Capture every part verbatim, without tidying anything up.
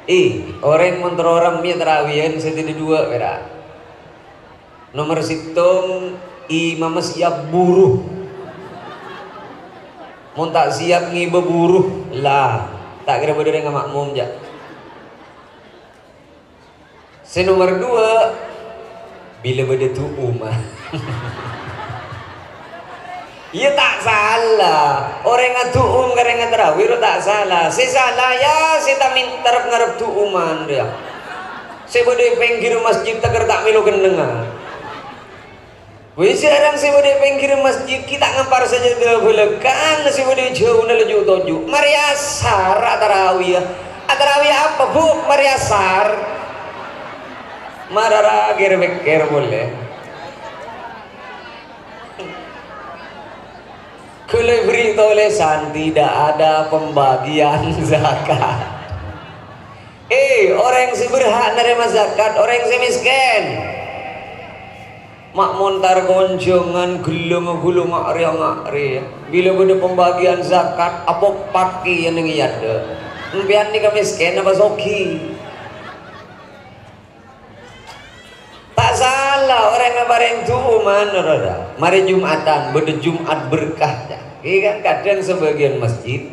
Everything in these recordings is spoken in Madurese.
Ih, orèng mon terro rammè tarawiyan sè tadâ' duwâ' pèra'. Nomer sèttong, imamma siap buru. Mon ta' siap ngibâ buru, la, ta' kèra bâdâ orèng amakmum, jâ'. Sè nomer duwâ', bilâ bâdâ du'uma. Iyâ, ta' sala. Orèng adu'um ka orèng atarawi ro ta' sala. Sè sala, yâ, sè ta' mènter ngarep du'uman, yâ. Sè bâdâ è pèngghir masjid tèkèr ta' mèlo kennengngan. Wis, sè arang sè bâdâ è pèngghir masjid ghi' ta' ngampar sajâdâ bâlâkang, sè bâdâ è jhâuna laju toju'. Marè asar atarawi, yâ. Atarawi apa, Bu'? Marè asar. Mara ra kèr-pèkkèr polè. Ghulâ èberri' tolèsan, tidak ada pembagian zakat. Eh, orèng sè berhak narèma zakat, orèng sè mèskèn. Ma' mon tar konjhângan ghellâ' ghulâ nga'rè-nga'rè. Bilâ bâdâ pembagian zakat, apoppak kèya neng è adâ'. Empèyan nèka mèskèn apa soghi? Ta' sala orèng aparèng du'uman, ra-ra. Marè Jum'atan, bâdâ Jum'at berkah, yâ. Iyâ kan, kadhâng sabâgiyân masjid.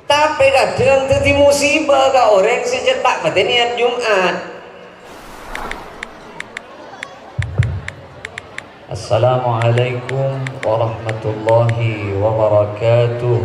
Tapè kadhâng dhâddhi musibah ka orèng sè cè' ta' patè niyat Jum'at. Assalamualaikum warahmatullahi wabarakatuh.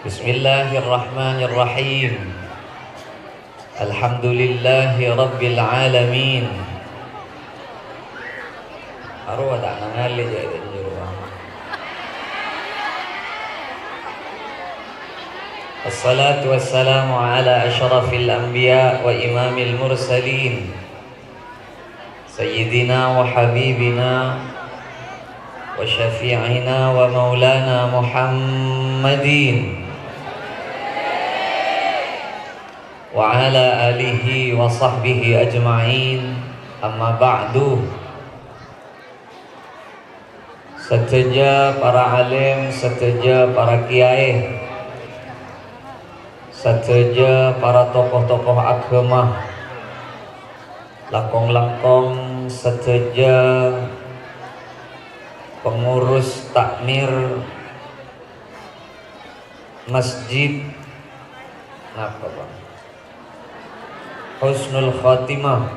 Bismillahirrahmanirrahim. Alhamdulillahi rabbil alamin. Arowa ta' nangalè jâ' è jârowa. Wassalatu wassalamu ala asyrafil anbiya wa imamil mursalin. Sayyidina wa habibina wa syafi'ina wa maulana Muhammadin wa ala alihi wa sahbihi ajma'in, amma ba'du. Sadhâjâ para alim, sadhâjâ para kiyaè, sadhâjâ para tokoh-tokoh aghâma, langkong-langkong sadhâjâ pengurus takmir Masjid, napa, Pak? Husnul Khotimah.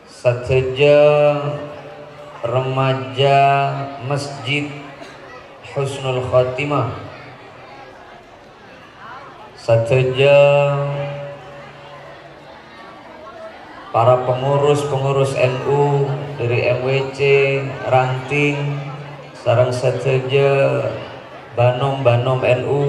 Sadhâjâ remaja Masjid Husnul Khotimah. Sadhâjâ para pengurus-pengurus N U dari M W C, ranting, sareng sadhâjâ banom-banom N U.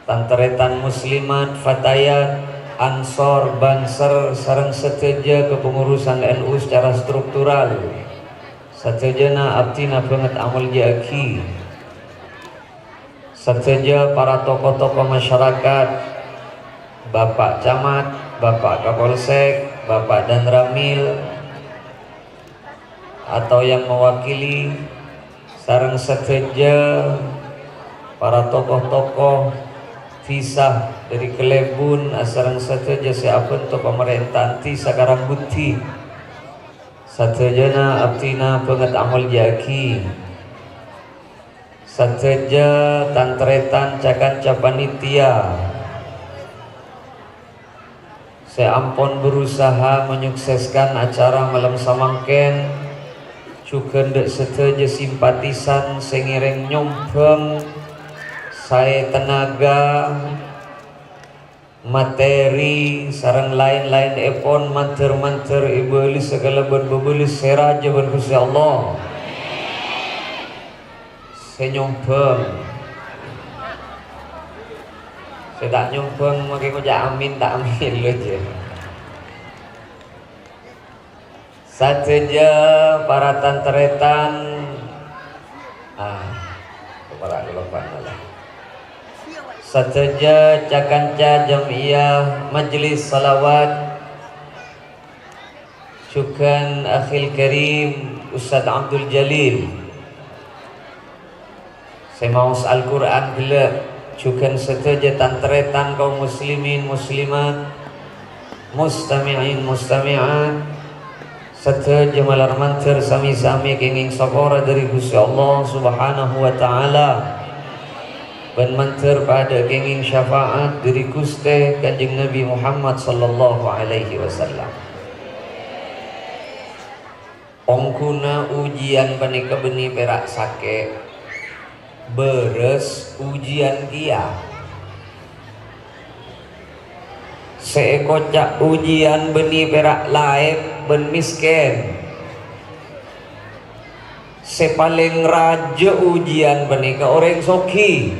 Tan-tarètan muslimat, fatayat, ansor, banser, sareng sadhâjâ kepengurusan N U secara struktural. Sadhâjâna abdhina bângèt amoljâ'aghi. Sadhâjâ para tokoh-tokoh masyarakat, Bapak Camat, Bapak Kapolsek, Bapak Danramil, atau yang mewakili, sareng sadhâjâ para tokoh-tokoh dhisa dhâri Kelebun, asareng sadhâjâ sè abhânto pamarèntahan Dhisa Karangbuddhi. Sadhâjâna abdhina bângèt amoljâ'aghi. Sadhâjâ tan-tarètan ca-kanca panitia sè ampon berusaha menyukseskan acara malem samangkèn, jhughân dhâ' sadhâjâ simpatisan sè ngèrèng nyombhâng saè tenaga, materi, sareng laèn-laènèpon, mandhâr-mandhâr èbâlessa kalabân bâbâles sè rajâ bân Ghustè Allah. Sè nyombhâng. Sè ta' nyombhâng makè ngoca' amin, ta' amin lo, jâ. Sadhâjâ para tan-tarètan, ah, para kaloppa'a la. Sadhâjâ ca-kanca jam'iyah majelis shalawat, jhughân akhil karim Ustadz Abdul Jalil. Sè maos Al-Qur'an ghellâ', jhughân sadhâjâ tan-tarètan kaum muslimin muslimat, mustami'in mustami'at, sadhâjâ malar mandhâr sami-sami kèngèng sapora dhâri Ghustè Allah Subhanahu wa Ta'ala, bân mandhâr padâ kèngèng syafa'at dhâri Ghustè Kanjeng Nabi Muhammad sallallahu alaihi wasallam. Ongghuna ujiyân panèka bânnè pèra' sakè', bârâs ujiyân kèya. Sè èkoca' ujiyân bânnè pèra' laèp bân mèskèn. Sè palèng rajâ ujiyân panèka orèng soghi.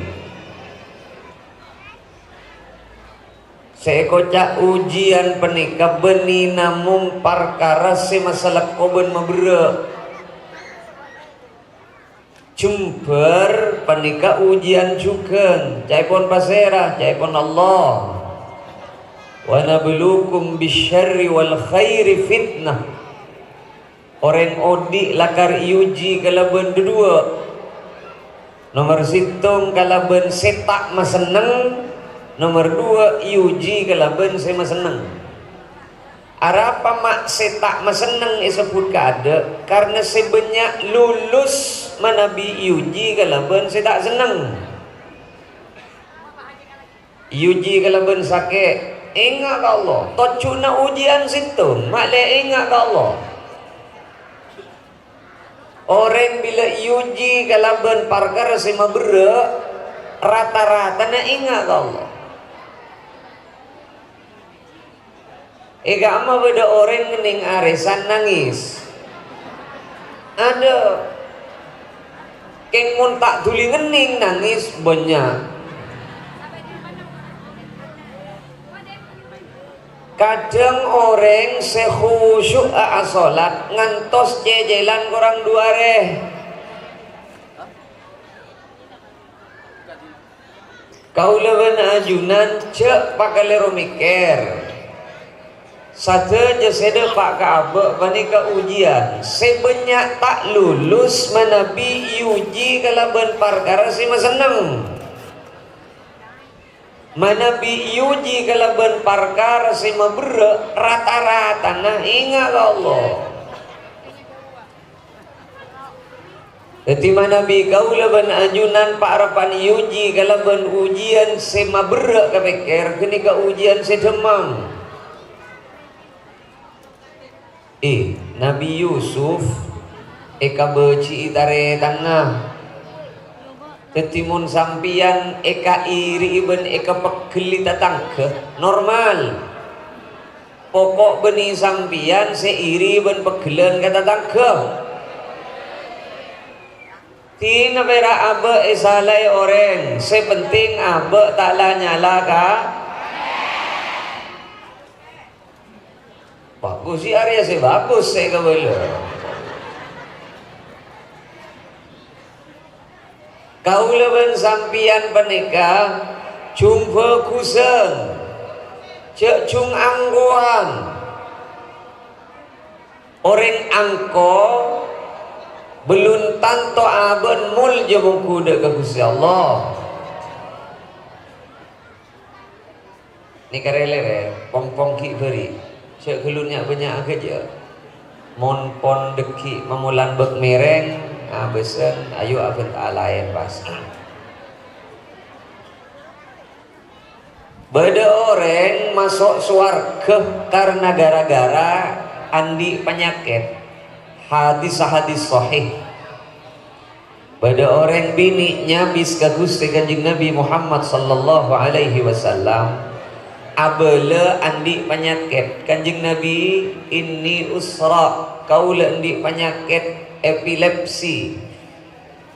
Sè èkoca' ujiyân panèka bânnè namong parkara sè masalèko bân maberrâ'. Jembhâr panèka ujiyân jhughân, ca'èpon pasèra? Ca'èpon Allah. "Wa nabluukum bisyarri wal khairi fitnah." Orèng odi' lakar èuji kalabân dhâduwâ'. Nomer sèttong kalabân sè ta' masenneng, nomer duwâ' èuji kalabân sè masenneng. Arapa ma' sè ta' masenneng èsebbhut kaadâ'? Karna sè bânnya' lulus manabi èuji kalabân sè ta' senneng. Èuji kalabân sakè', enga' ka Allah. Tojjhuna ujiyân sèttong, ma'lè enga' ka Allah. Orèng bilâ èuji kalabân parkara sè maberrâ', rata-ratana enga' ka Allah. È ka'emma bâdâ orèng ngennèng arèsan nangès. Adâ'. Kèng mon ta' dhuli ngennèng nangès bânnya'. Kadhâng orèng sè khusyu'â asholat ngantos cècèlan korang du arè. Kaulâ bân ajunan jhâ' pakalèro mèkkèr. Sadhâjâ sè dâpa' ka abâ' panèka ujiyân. Sè bânnya' ta' lulus manabi èuji kalabân parkara sè masenneng. Manabi èuji kalabân parkara sè maberrâ', rata-ratana enga' ka Allah. Dhâddhi, manabi kaulâ bân ajunan pa'-rapan èuji kalabân ujiyân sè maberrâ' ka pèkkèr, ghânèka ujiyân sè dhâmmang. Eh, Nabi Yusuf èkabâji'i tarètanna. Dhâddhi, mon sampèyan èkairi'i bân èkapegghellè tatangghâ, normal. Poko' bânnè sampèyan sè iri bân pegghellân ka tatangghâ. Dina pèra' abâ' èsalaè orèng, sè penting abâ' ta' la-nyala ka. Bagus, sè arèya sè bagus sè kabâlâ. Kaulâ bân sampèyan panèka jhung bhâghusân, jhâ' jhung angkowan. Orèng angko bellun tanto abâ'na molja mongghu dâ' ka Ghustè Allah. Nèka rè-lèrè, pong-pong ghi' bâri'. Jhâ' ghâllu nya'-bânnya' aghâjâ. Mon pon dhâggi' mamolan bâk mèrèng, abâsân, ayo abhânta laèn, pas. Bâdâ orèng maso' sowarghâ karna ghârâ-ghârâ andi' panyakèt. Hadis-hadis sahih. Bâdâ orèng binè' nyabis ka Ghustè Kanjeng Nabi Muhammad sallallahu alaihi wasallam, abâlâ andi' panyakèt. "Kanjeng Nabi, inni usra, kaulâ andi' panyakèt epilepsi."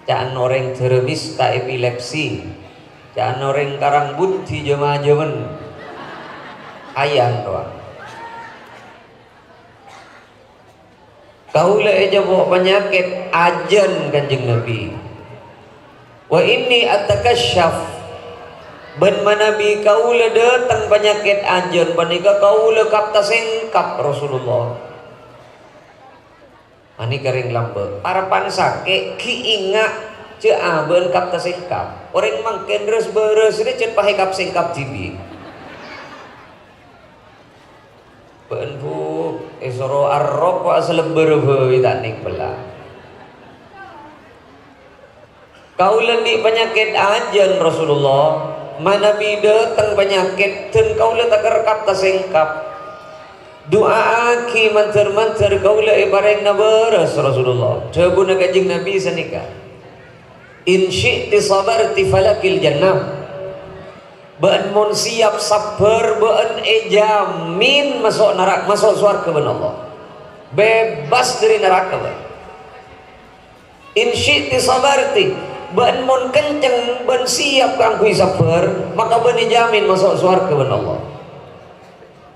Ca'na orèng Dârâbista epilepsi. Ca'na orèng Karangbuddhi jhâ-majhâmân. Ayan rowa. Kaulâ èjhâbâ panyakèt ajân Kanjeng Nabi. "Wa inni atakassyaf," bân manabi kaulâ dâteng panyakèt ajân panèka kaulâ kapta sèngkap Rasulullah. Anèka rèng lambâ', parappa'na sakè' ghi' enga' jhâ' abâ'na kapta sèngkap. Orèng mangkèn rès-bârâs rè jhât pahèkap sèngkap dhibi'. Bâ'na, Bu, èsoro aroko asalebbârâ bhâi ta' nèng pella'. Kaulâ andi' panyakèt ajân Rasulullah, manabi dâteng panyakèt dân kaulâ takèr kapta sèngkap. Du'aaghi mandhâr-mandhâr kaulâ èparèngana bârâs Rasulullah. Dhâbuna Kanjeng Nabi sanèka, "In syi'ti sabarti falakil jannah." Bâ'na mon siap sabbhâr, bâ'na èjhâmin maso' narak-, maso' sowarghâ bân Allah. Bebas dâri naraka bâ'na. "In syi'ti sabarti," bâ'na mon kenceng bân siap kaangghuy sabbhâr, maka bâ'na èjhâmin maso' sowarghâ bân Allah.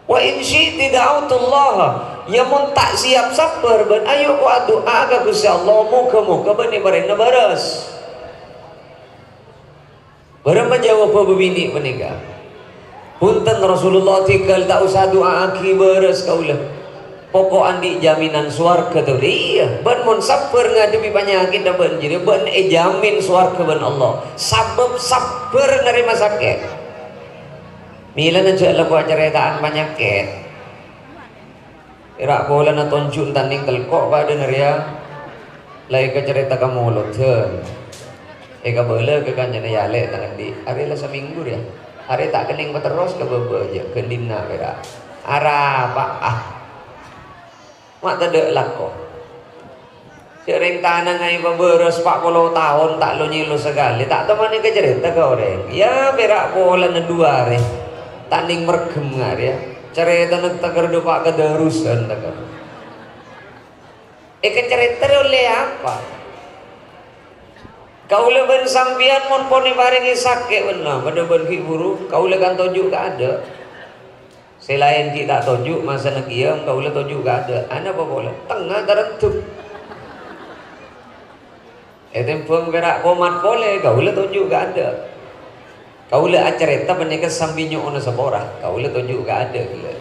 "Wa in syi'ti da'autullaha," iyâ mon ta' siap sabbhâr bâ'na, ayo ko' adu'a ka Ghustè Allah, moghâ-moghâ bâ'na èparèngana bârâs. Bârâmma jâwâbbhâ bâbinè' panèka? "Bhunten, Rasulullah, tèghâl ta' osa du'aaghi bârâs kaulâ. Poko' andi' jaminan sowarghâ, to." Iyâ, bâ'na mon sabbhâr ngadhebbhi panyakèdhâ bâ'na jârèya, bâ'na èjhâmin sowarghâ bân Allah. Sabâb sabbhâr narèma sakè'. Mèlana jhâ' lako acarèta'an panyakèt. Pèra' polana tonju' ta' nèng telko' padâna rèya, la èkacarèta ka molodhân. Èkabâlâ ka kancana, "Yâ, Lè', ta' andi'. Arè la samènggu rèya. Arè ta' kennèng paterros ka bâbâ jâ, ghândhina pèra'. Arapa'a. Ma' tadâ' lako." Sè rèng tanangnga èpabârâs pa' polo taon ta' lo-nyèlo sakalè, ta' toman èkacarèta ka orèng. Yâ, pèra' polana du arè. Ta' nèng mèrghemma rèya. Carètana takèr dâpa' kadârusan takèr. Èkacarèta rè ollè apa? Kaulâ bân sampèyan mon pon èparèngè sakè' bân, padâ bân ghi' bhuru, kaulâ kan toju' kaadâ'. Sè laèn ghi' ta' toju', masana kèya kaulâ toju' kaadâ'. Anapa polè? Tengnga tarendem. Ètèmbhâng pèra' komat polè, kaulâ toju' kaadâ'. Kaulâ acarèta panèka sambi nyo'ona sapora, kaulâ toju' kaadâ' ghellâ'.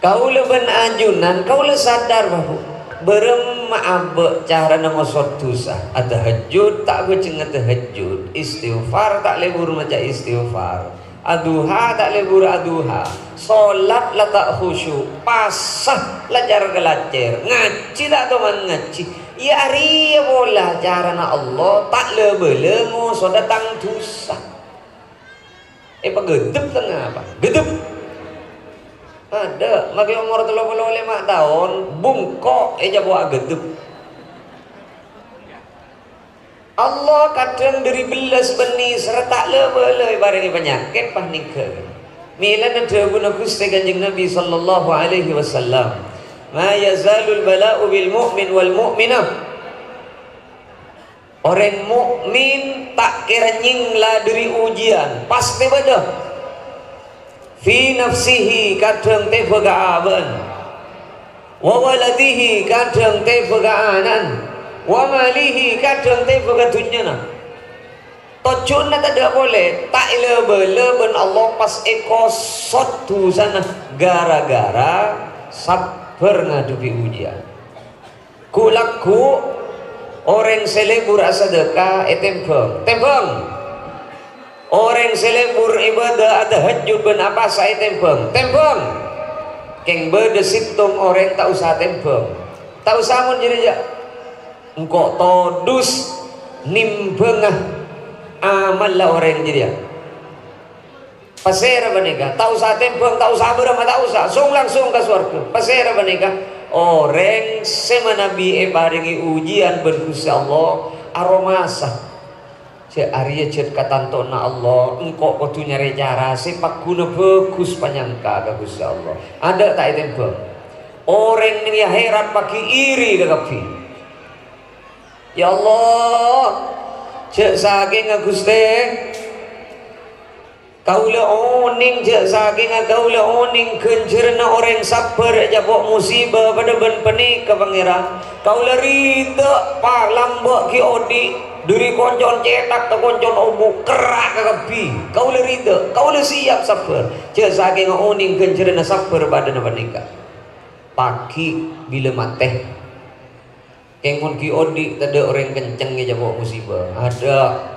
Kaulâ bân ajunan, kaulâ sadar bahwa bârâmma abâ' carana ngoso' dhusa. Atahajjud ta' bhâjhengnga tahajjud, istighfar ta' lebur maca istighfar, aduha ta' lebur aduha, solat la ta' khusyu', pasa la car-kalacèr, ngajhi ta' toman ngajhi. Iyâ arèya pola carana Allah ta' la-bâlâ ngosoda tang dhusa. Èpaghâdhep tengnga apa? Ghâdhep. Adâ', makè omor tello polo lèma taon, bungko' ècapo'a ghâdhep. Allah kadhâng dhâri bellas bânnè sarta la-bâlâ èparèngè panyakèt panèka. Mèlana dhâbuna Ghustè Kanjeng Nabi sallallahu alaihi wasallam, "Ma yazalul bala'u bil mu'min wal mu'minah." Orèng mo'min ta' kèra nyèngla dhâri ujiyân, pastè bâdâ. Fi nafsihi, kadhâng tèbâ ka abâ'na. Wa waladihi, kadhâng tèbâ ka ana'na. Wa malihi, kadhâng tèbâ ka dhunnyana. Tojjhuwânna tadâ' polè, ta' èla-bâlâ bân Allah pas èkosot dhusana ghârâ-ghârâ sabbhâr ngadhebbhi ujiyân. Ghu'-lagghu', orèng sè lebur asadâka ètèmbhâng. Tèmbhâng! Orèng sè lebur ibâdâ atahajjud bân apasa ètèmbhâng. Tèmbhâng! Kèng bâdâ sèttong orèng ta' osa tèmbhâng. Ta' osa mon jârèya. Engko' todus nèmbhângnga amalla orèng jârèya. Pasèra panèka? Ta' osa tèmbhâng, ta' osa abârâmma, ta' osa. Song-langsong ka sowarghâ. Pasèra panèka? Orèng sè manabi èparèngè ujiyân bân Ghustè Allah, aromasa. Jâ' arèya jhât katantona Allah, engko' kodhu nyarè cara sè pagghuna bhâghus panyangka ka Ghustè Allah. Adâ' ta' ètèmbhâng. Orèng nèng è akhèrat paghi' iri kakabbhi. "Ya Allah, jâ' sakèngnga Ghustè." Kaulâ onèng, jhâ' sakènga kaulâ onèng ghânjhârânna orèng sabbhâr è ca'po' musibâ padâ bân panèka, Pangèran. Kaulâ rida, palambâ' ghi' odi', dhâri koncon cèthak ka koncon obu', kerra' kakabbhi. Kaulâ rida, kaulâ siap sabbhâr. Jhâ' sakènga onèng ghânjhârânna sabbhâr padâna panèka. Paghi' bilâ matè. Kèng mon ghi' odi' tadâ' orèng kenceng è ca'po' musibâ. Adâ'.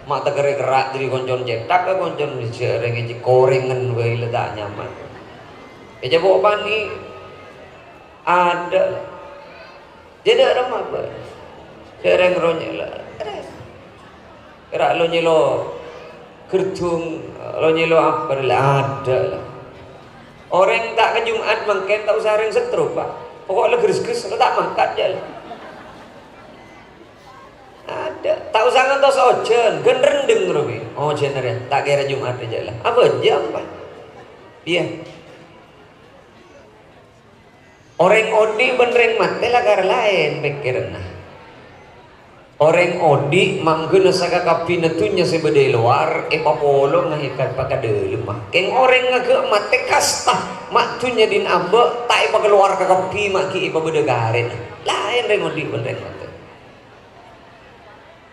Ma' takerrè kerra' dhâri koncon cèthak ka koncon jhâ' orèng è korèngan bhâi la ta' nyaman. È ca'po' panè' adâ'. Jhâ' dâ' remma bhâi. Jhâ' orèng ro nyèla. Èra' lo nyèlo ghârdhung, lo nyèlo apa la adâ' la. Orèng ta' ka Jum'at mangkèn ta' osa rèng setro, Pa'. Pokok la gres-gres, lo ta' mangkat jhâ' la. Adâ', ta' osa ngantos ojhân, ghân rendheng rowa. Ojhân arèya, ta' kèra Jum'at jhâ' la. Apa jam, Pa'? Iyâ. Orèng odi' bân rèng matè lakar laèn pèkkèranna. Orèng odi' mangghâna sakakabbhina dhunnya sè bâdâ è lowar, èpapolonga è ka-, ka dâlemma. Kèng orèng ngaghâ' matè kasta, ma' dhunnya dhin abâ', ta' èpakalowar kakabbhi, ma' ghi' èpabâdâ karèna. Laèn rèng odi' bân rèng matè.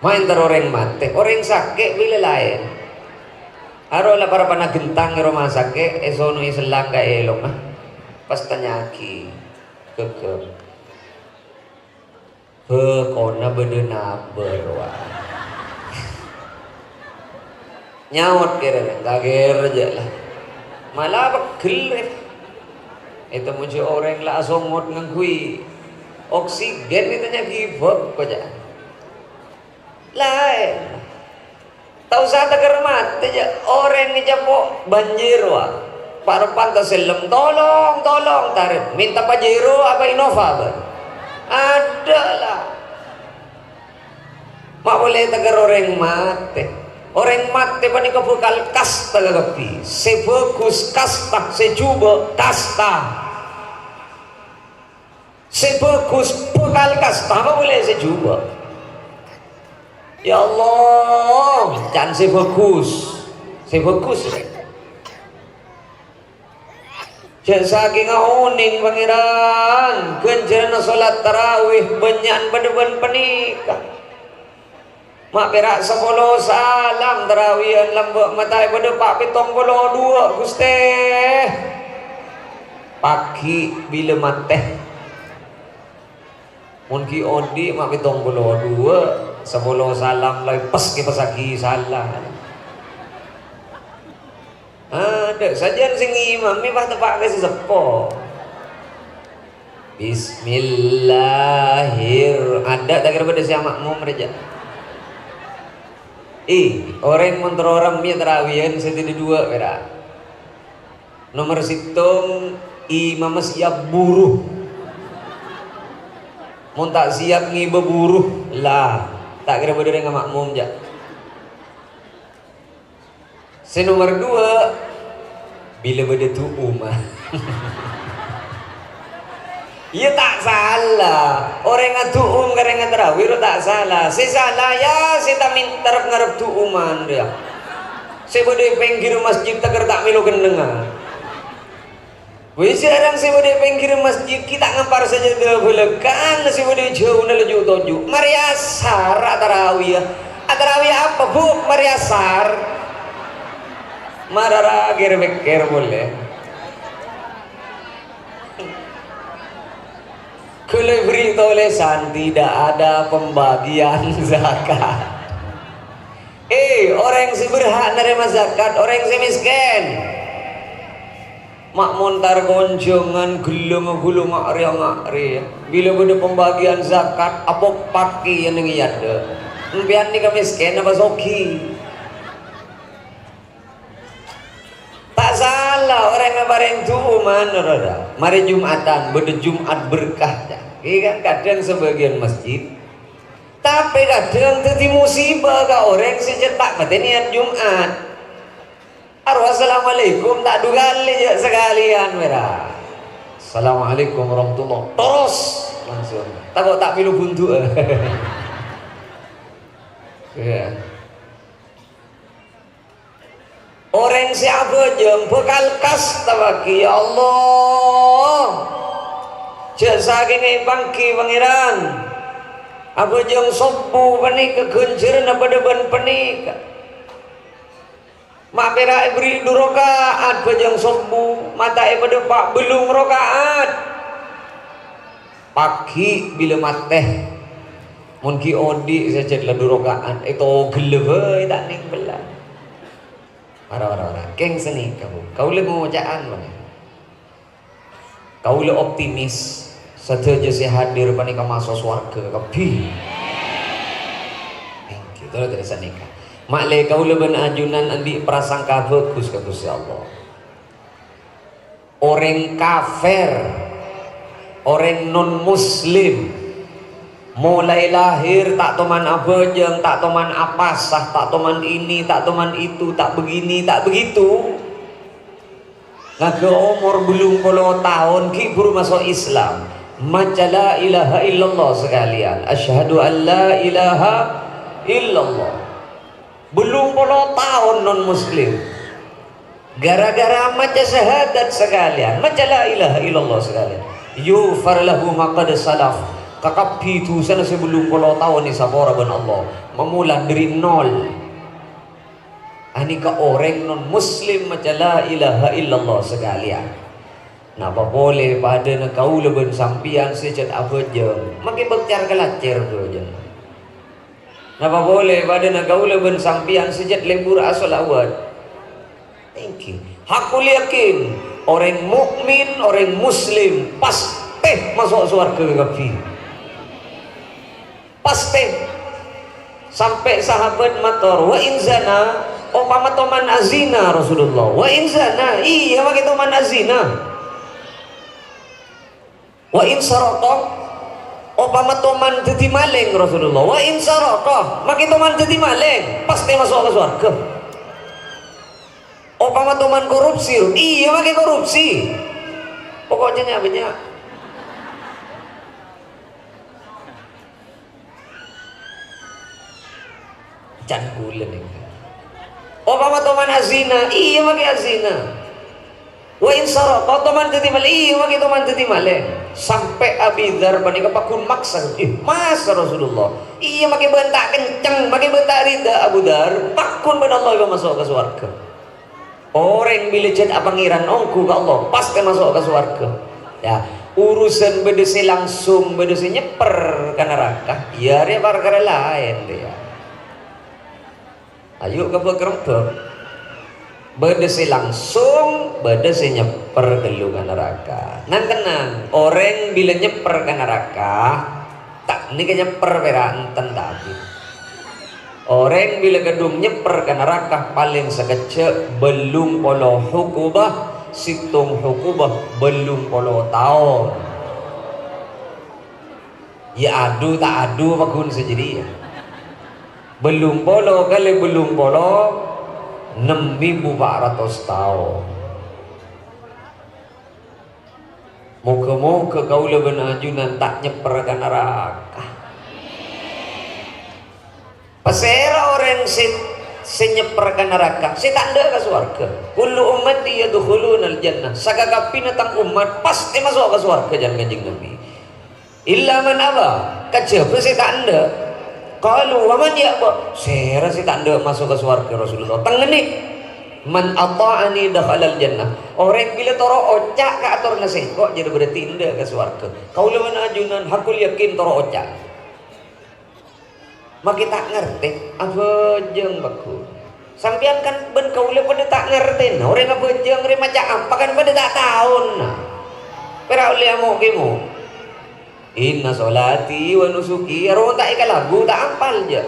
Ma' èntar orèng matè, orèng sakè' bilâ laèn. Aro la parappa'na ghentang è roma sakè', èsono'è sellang ka èlongnga. Pas tanya'aghi, ghâghâ. Bhâkona bâdâ nabâr, wa. Nyaot kèra, "Ta' kèra jhâ' la." Mala pegghel, rè. Ètemmo jhâ' orèng la asongot ngangghuy oksigen, ètanya'aghi bhâk, koca'na. Laèn. Ta' osa taker matè, jhâ'. Orèng è ca'po' bânjir, wa. Parappa'na tasellem, "Tolong, tolong," tarèt. Mènta Pajero apa Innova, bâ? Adâ', la. Ma' polè taker orèng matè. Orèng matè panèka bhâkal kasta kakabbhi. Sè bhâghus kasta, sè jhubâ' kasta. Sè bhâghus bhâkal kasta, apa polè sè jhubâ'? Ya Allah, can sè bhâghus. Sè bhâghus, rè. Jhâ' sakènga onèng, Pangèran, ghânjhârânna solat tarawih bânnya'an padâ bân panèka. Ma' pèra' sapolo salam tarawiyan lambâ' mata èpadâpa' pèttong polo duwâ', Ghustè. Paghi' bilâ matè. Mon ghi' odi' ma' pèttong polo duwâ', sapolo salam la èpes-kèpessaghi sala. Adâ', sajân sè ngimamè pas teppa' ka sè seppo. Bismillahir-, adâ' ta' kèra bâdâ sè ama'mom rèya. Ih, orèng mon terro rammè tarawiyan sè tèdhâ duwâ' pèra'. Nomer sèttong, imamma siap buru. Mon ta' siap ngibâ buru, la, ta' kèra bâdâ rèng ama'mom, jhâ'. Sè nomer duwâ', bilâ bâdâ du'uma. Iyâ, ta' sala. Orèng adu'um ka rèng atarawi ro ta' sala. Sè sala, ya, sè ta' mènta ngarep du'uman, ya. Sè bâdâ è pèngghir masjid tèkèr ta' mèlo kennengngan. Wis, jhârâng sè bâdâ è pèngghir masjid ghi' ta' ngampar sajâdâ bâlâkang, sè bâdâ è jhâuna laju toju'. Marè asar atarawi, ya. Atarawi apa, Bu? Marè asar. Marara kèr-pèkkèr polè. Ghulâ èberri' tolèsan, tidak ada pembagian zakat. Eh, orèng sè berhak narèma zakat, orèng sè mèskèn. Ma' montar konjhângan ghellâ' ghulâ nga'rè-nga'rè. Bilâ bâdâ pembagian zakat, apoppat kèya neng è adâ'. Empèyan nèka mèskèn apa soghi? Ta' sala orèng aparèng du'uman, Saudara. Marè Jum'atan, bâdâ Jum'at berkah, ya. Iya kan, kadhâng sabâgiyân masjid. Tapè kadhâng dhâddhi musibâ ka orèng sè cè' ta' patè niyat Jum'at. Aro assalamualaikum ta' du kalè, jhâ' sakalèyan, mèra. "Assalamualaikum warahmatullah." Terros langsung. Tako' ta' mèlo bundu'â. Iya. Orèng sè abhâjâng bhâkal kastawaghi, "Ya Allah, jhâ' sakèngè èpangghi, Pangèran. Abhâjâng sobbhu panèka ghânjhârânna padâ bân panèka." Ma' pèra' èbherri' du raka'at bhâjâng sobbhu, ma' ta' èpadâpa' bâllung raka'at. Paghi' bilâ matè, mon ghi' odi' sajjhât la du raka'at, ètogellâ bhâi ta' nèng bellâ. Ora, ora, ora. Kèng sanèka, Bu. Kaulâ moca'an, Bu. Kaulâ optimis, sadhâjâ sè hadir panèka maso' sowarghâ kabbhi. Thank you. Terus, terus sanèka. Ma'lè kaulâ bân ajunan andi' prasangka bhâghus ka Ghustè Allah. Orèng kafir, orèng non-muslim, molaè lahèr ta' toman abhâjâng, ta' toman apasa, ta' toman ini, ta' toman itu, ta' begini, ta' begitu. Ngaghâ omor bâllung polo taon ghi' bhuru maso' Islam. Maca la ilaha illallah sakalèyan. Asyhadu an la ilaha illallah. Bâllung polo taon non-muslim. Gara-gara maca syahadat sakalèyan, maca la ilaha illallah sakalèyan. Yughfar lahu ma qad salaf. Kakabbhi dhusana sè bâllung polo taon èsapora bân Allah. Mamola dâri nol. Anèka orèng non-muslim maca la ilaha illallah sakalèyan. Napa polè padâna kaulâ bân sampèyan sè jhât abhâjâng, makè bâkcar kalacèr bhâjâng. Napa polè padâna kaulâ bân sampèyan sè jhât lebur asholawat. Èngghi. Haqqul yakin, orèng mukmin, orèng muslim, pastè maso' sowarghâ kabbhi. Pastè. Sampè' sahabat mator, "Wa in zana, opama toman azina, Rasulullah." "Wa in zana, iyâ makè toman azina." "Wa in saraqa, opama toman dhâddhi malèng, Rasulullah." "Wa in saraqa, makè toman dhâddhi malèng, pastè maso' ka sowarghâ." "Opama toman korupsi, iyâ makè korupsi." Pokoknya banyak. Can kulâ nèng. "Opama toman azina, iyâ makè azina." "Wa in saraqa, toman dhâddhi malèng, iyâ makè toman dhâddhi malèng." Sampè' Abi Dzar panèka pagghun maksa, "Eh, masa Rasulullah? Iyâ makè bâ'na ta' kencèng, makè bâ'na ta' rida, Abu Dzar, pagghun bân Allah èpamaso' ka sowarghâ." Orèng bilâ jhât apangèran ongghu ka Allah, pastè maso' ka sowarghâ. Ya, urusan bâdâ sè langsung, bâdâ sè nyèpper ka naraka, ya arèya parkara laèn, ya. Ayo kebâk-rembâk. Bâdâ sè langsung, bâdâ sè nyèpper ghâllu ka naraka. Nang-kennang, orèng bilâ nyèpper ka naraka, ta' nèka nyèpper pèra' enten ta' abit. Orèng bilâ ghâdhung nyèpper ka naraka palèng sakejjhâ' bâllung polo hukubah, sèttong hukubah bâllung polo taon. Ya adu ta' adu pagghun sajârèya. Bâllung polo kalè bâllung polo, nem èbu pa' ratos taon. Moghâ-moghâ kaulâ bân ajunan ta' nyèpper ka naraka. Pasèra orèng sè, sè nyèpper ka naraka, sè ta' endâ' ka sowarghâ? "Kullu ummati yadkhulunal jannah." Sakakabbhina tang ommat pastè maso' ka sowarghâ, jhân Kanjeng Nabi. "Illa man aba," kajhâbhâ sè ta' endâ'. Qalu, "Wa man ya'ba?" Sèra sè ta' endâ' maso' ka sowarghâ, Rasulullah? Tengngennè'. "Man atha'ani dakhalal jannah." Orèng bilâ toro' oca' ka atorra sèngko', jârèya berarti endâ' ka sowarghâ. Kaulâ bân ajunan hakul yakin toro' oca'. Makè ta' ngartè, abhâjâng pagghun. Sampèyan kan bân kaulâ padâ ta' ngartèna, orèng abhâjâng rè maca apa kan padâ ta' taona. Pèra' ollè amo'-kemo'. "Inna sholati wa nusuki," aro ta' èkalagu, ta' apal jâ.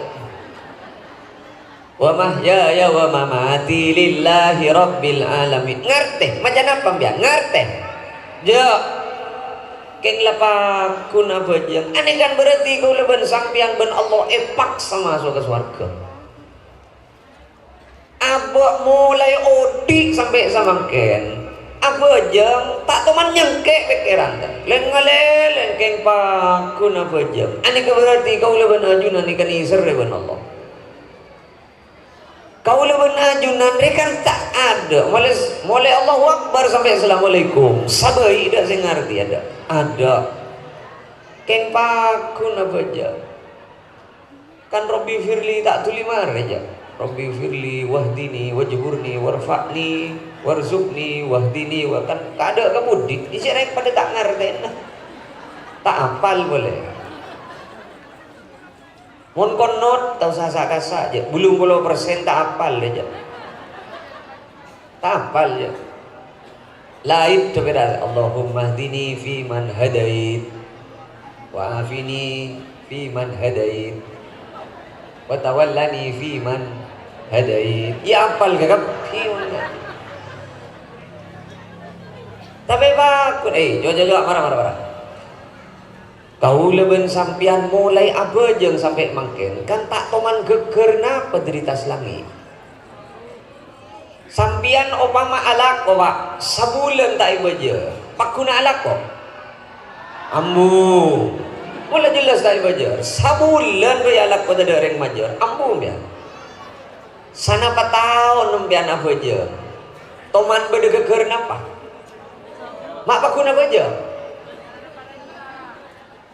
"Wa mahyaya wa mamati lillahi rabbil alamin." Ngartè, maca napa, sampèyan? Ngartè? Jâ. Kèng la pagghun abhâjâng. Anèkan berarti kaulâ bân sampèyan bân Allah èpaksa maso' ka sowarghâ. Abâ' molaè odi' sampè' samangkèn, abhâjâng ta' toman nyengkè' pèkkèran. Lèng-ngalèlèng kèng pagghun abhâjâng. Anèka berarti kaulâ bân ajunan nèka nèserrè bân Allah. Kaulâ bân ajunan rè kan ta' adâ', molaè, molaè Allahu Akbar sampè' Assalamualaikum. Sabâi dâ' sè ngartè adâ'. Adâ'. Kèng paggun abâjâ. Kan Rabbighfirli ta' dhuli marè, jâ'. Rabbighfirli wahdini wajburni warfa'ni warzuqni wahdini wa-, kan ta' adâ' ka budi. Isi rèng padâ ta' ngartèna. Ta' apal polè. Mon qonut, ta' osa sa'-kasa', jâ'. Bâllung polo persen ta' apal, jâ'. Ta' apal, jâ'. Laèn dhâbâ ra, "Allahumma hdini fi man hadait, wa afini fi man hadait, wa tawallani fi man hadait." Iyâ apal ghâ' kabbhi. Tapè paggun, eh, coba, coba, mara, mara, mara. Kaulâ bân sampèyan molaè abhâjâng sampè' mangkèn, kan ta' toman ghâggâr napa dhâri attas langngè'. Sampèyan opama alako, Pa', sabulân ta' èbâjâr, paggunna alako? Ambu. Mola jelas ta' èbâjâr. Sabulân bhâi alako tadâ' rèng majâr, ambu, sampèyan. Sanapa taon sampèyan abhâjâng? Toman bâdâ ghâggâr napa? Ma' paggunna abhâjâng?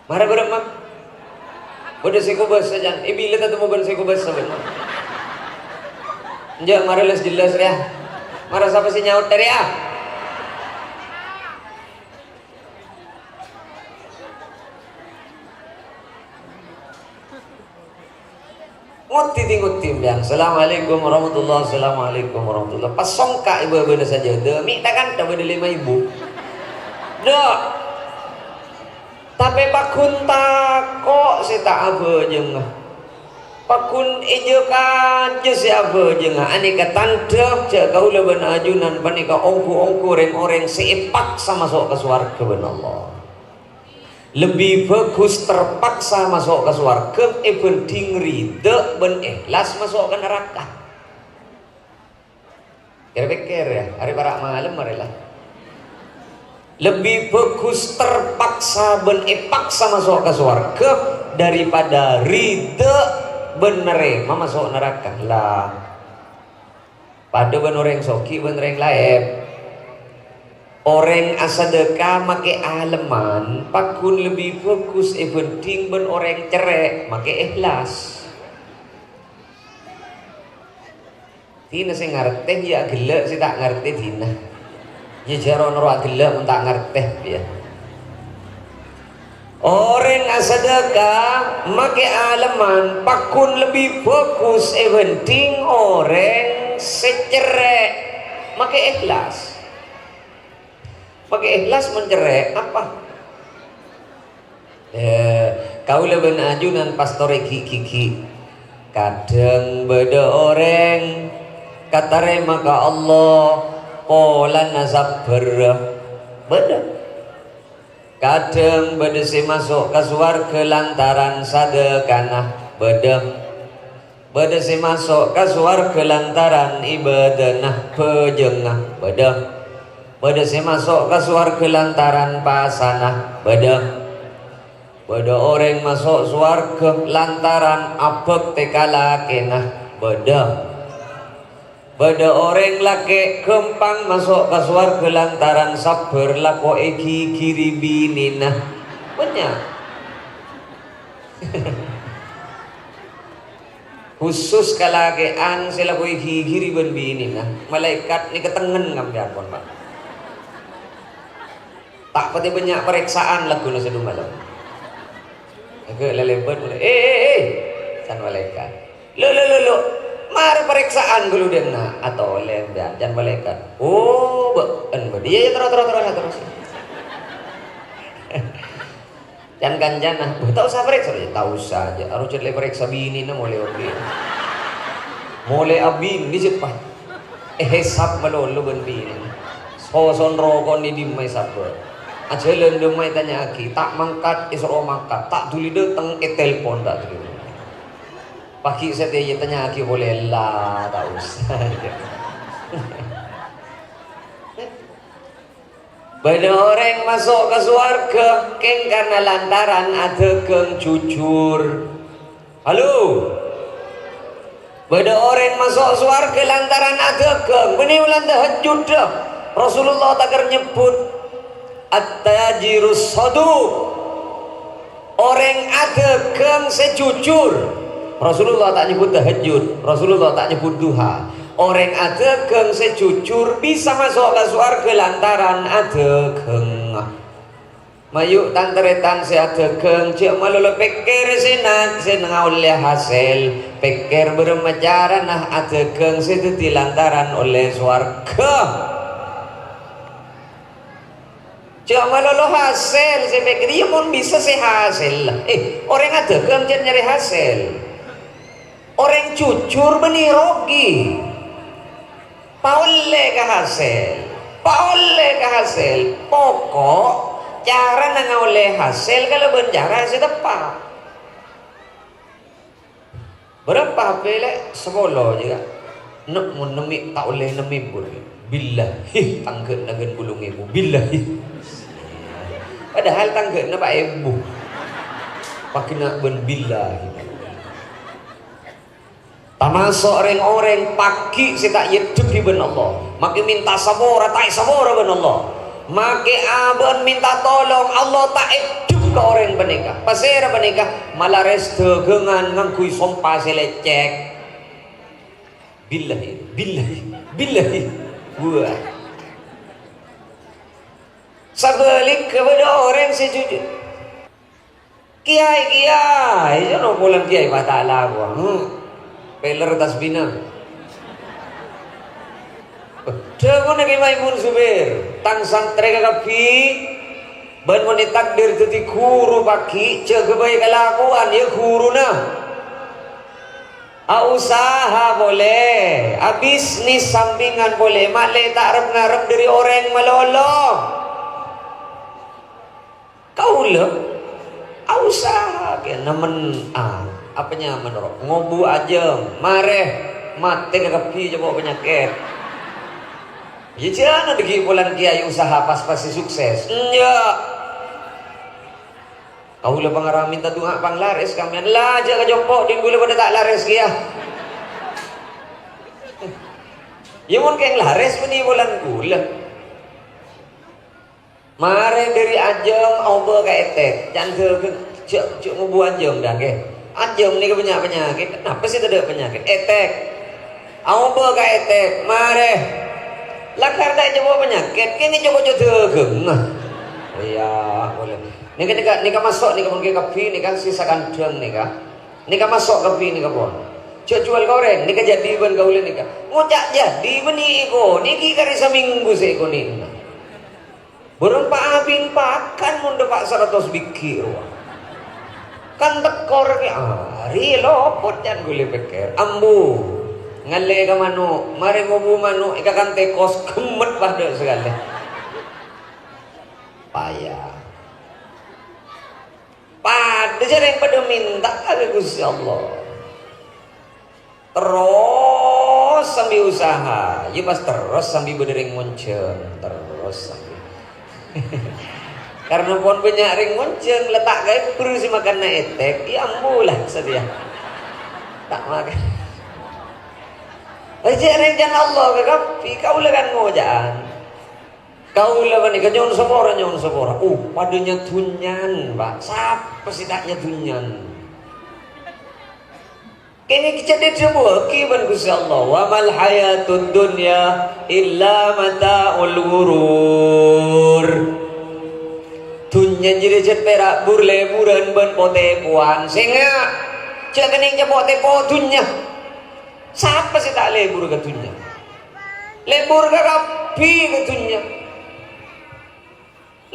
Mara bârâmma? Bâdâ sè kobâsa, can? È bilâ tatemmo bân sè kobâsa, bân? Enjâ', mara les-jelas rèya. Mara sapa sè nyaot rèya? Ngoddhi-ngoddhi sampèyan. "Assalamualaikum warahmatullah, assalamualaikum warahmatullah." Pas songka' è bâbâna sajâdâ, mè' ta' kantha bâdâ lèma èbu. Dâ'. Tapè paggun tako' sè ta' abhâjângnga. Paggun èjâ kajâ sè abhâjângnga. Anèka tandhâ jâ' kaulâ bân ajunan panèka ongghu-ongghu rèng-orèng sè èpaksa maso' ka sowarghâ bân Allah. Lebbi bhâghus terpaksa maso' ka sowarghâ èbhândhing ridhâ bân èhlas maso' ka naraka. Kèr-pèkkèr, yâ, arè para' malem arè la. Lebbi bhâghus terpaksa bân èpaksa maso' ka sowarghâ daripada ridhâ bân narèma maso' naraka. La. Padâ bân orèng soghi bân rèng laèp. Orèng asadâka makè alemman, paggun lebbi bhâghus èbhândhing bân orèng cerrè' makè èhlas. Dinah sè ngartè, yâ aghellâ', sè ta' ngartè dinah. Yâ jhâ' ro-noro aghellâ' mon ta' ngartè, yâ. Orèng asadâka makè alemman paggun lebbi bhâghus èbhândhing orèng sè cerrè' makè èhlas. Makè èhlas mon cerrè', apa? Eh, kaulâ bân ajunan pastorè ghi'-ghi'-ghi'. Kadhâng bâdâ orèng katarèma ka Allah polana sabbhâr. Bâdâ. Kadhâng bâdâ sè maso' ka sowarghâ lantaran sadâkana, bâdâ. Bâdâ sè maso' ka sowarghâ lantaran ibâdâna, bhâjângnga, bâdâ. Bâdâ sè maso' ka sowarghâ lantaran pasana, bâdâ. Bâdâ orèng maso' sowarghâ lantaran abhâktè ka lakèna, bâdâ. Bâdâ orèng lakè' ghâmpang maso' ka sowarghâ lantaran sabbhâr lako èghighiri binèna. Bânnya'. Khusus kalakè'an sè lako èghighiri bân binèna. Malaèkat nèka tengngen sampèyan, pon, Pa'. Ta' patè bânnya' parèksaan lagghuna sè du malem. Agâ' lalèbât molaè, "Eh, eh, eh," can malaèkat. "Lo, lo, lo, lo, mara parèksaan ghâllu dhinna'." Atolè sampèyan, can malaèkat. "Oh, bâ'en bâdhi." "Iyâ, iyâ, terro, terro, terro, terro." Can kancana, "Bâh, ta' osa parèksa." "Iyâ, ta' osa, jâ'. Aro jâ' la èparèksa binèna molè obi'." Molè abinè, jâ', Pa'. Èhèsap malolo bân binèna. Soson rokona è dimma èsabbhâr. Ajhâlân dâmma ètanya'aghi, ta' mangkat, èsoro mangkat, ta' dhuli dâteng, ètelpon ta' dhuli. Paghi' satèya ètanya'aghi polè, la, ta' osa. Bâdâ orèng maso' ka sowarghâ kèng karna lantaran adhâghâng jujur. Halo? Bâdâ orèng maso' sowarghâ lantaran adhâghâng, bânnè bulân tahajjud. Rasulullah ta' kèra nyebbhut at-tajirus shaduq. Orèng adhâghâng sè jujur. Rasulullah ta' nyebbhut tahajjud, Rasulullah ta' nyebbhut duha. Orèng adhâghâng sè jujur bisa maso' ka sowarghâ lantaran adhâghâng. Mayu' tan-tarètan sè adhâghâng, jhâ' malolo pèkkèr sè na-, sè ngaollè hasèl, pèkkèr bârâmma carana adhâghâng sè dhâddhi lantaran ollè sowarghâ. Jhâ' malolo hasèl sè pèkkèr, iyâ mon bisa sè hasèl. Eh, orèng adhâghâng jhâ' nyarè hasèl. Orèng jujur bânnè rogi. Paollè ka hasèl. Paollè ka hasèl. Poko' carana ngaollè hasèl kalabân cara sè teppa'. Bârâmpa H P, Lè'? Sapolo jâ, Ka'. Ne', mon nemmi' ta' ollè nemmi' pon. Billahi, tangghâna ghân bâllu' èbu. Billahi. Padahal tangghâna pa' èbu. Paghâna bân billahi. Tamaso' rèng-orèng paghi' sè ta' èeddhebbhi bân Allah. Make minta sapora, ta' èsapora bân Allah. Make abâ'na minta tolong, Allah ta' eddhep ka orèng panèka. Pasèra panèka? Malarès dhâghângan ngangghuy sompa sè lècèk. Billahi, billahi, billahi. Wah. Sabhâligghâ bâdâ orèng sè jujur. Kèyaè, kèyaè, jâ' no polana kèyaè patala rowa. Hmm. Peler tasbina. Dhâbuna Kè Maimun Zubair, "Tang santrè kakabbhi, bân mon ètakdir dhâddhi ghuru paghi', jâgâ bhâi kalakowan, yâ ghuruna. Ausaha polè, abisnis sampèngan polè, ma' lè ta' rep-ngarep dhâri orèng malolo." Kaulâ ausaha kèya nemmen, a-, apa nyamana, ro? Ngobu ajâm, marè matè kakabbhi cobâ panyakèt. Iyâ, jâna dhâggi' polana kèyaè usaha pas-pas sè sukses. Enjâ'. Kaulâ pangara minta du'a panglarès sampèyan. La, jâ' ka compo', dhing kaulâ padâ ta' larès kèya. Iyâ, mon kèng larès, bânnè polana kaulâ. Marè dhâri ajâm aobâ ka ètèk, can dhâghâng, jâ', jâ' ngobu ajâm, dâ, ghi. Ajâm nèka bânnya' panyakèt, napa sè tadâ' panyakèt? Ètèk. Aobâ ka ètèk, marè. Lakar ta' ècobâ panyakèt, kèng èco-koco dhâghângnga. Iyâ, polè. Nèka, nèka, nèka maso', nèka mon kè kabbhi, nèka sè sakandhâng nèka. Nèka maso' kabbhi nèka pon. Jâ' jhuwâl ka orèng, nèka jadi bân kaulâ nèka. Ngoca' jadi bânnè èkonè' ghi' karè samènggu sè èkonè'na. Bârâmpa abin pakan mon dâpa' saratos bigghi' rowa. Kan tèkor kè arè lopot can ghulâ pèkkèr. Ambu. Ngallè ka mano', marè ngobu mano' èkakantè kos, ghemmet padâ sakalè. Paya. Padâ jârèng padâ mènta'a ka Ghustè Allah. Terros sambi usaha, iyâ pas terros sambi bâdâ rèng monjhâng, terros sambi. Karna pon bânnya' rèng monjhâng, la ta' kaèbhur sè makanna ètèk, iyâ ambu la sadhâjâ. Ta' makan. Jârèng can Allah kakabbhi, kaulâ kan ngoca'an. Kaulâ panèka nyo'on sapora, nyo'on sapora. Oh, padâ nyadhunnya'an, Pak. Sapa sè ta' nyadhunnya'an? Kènè' cè' èdhâbuwâghi bân Ghustè Allah, "Wa mal hayatud dunya illa mata'ul ghurur." Dhunnya jârèya jhât pèra' bur-lèburân bân po-tèpowan. Sènga', jhâ' kènè' cè' po-tèpo dhunnya. Sapa sè ta' lebur ka dhunnya? Lebur kakabbhi ka dhunnya.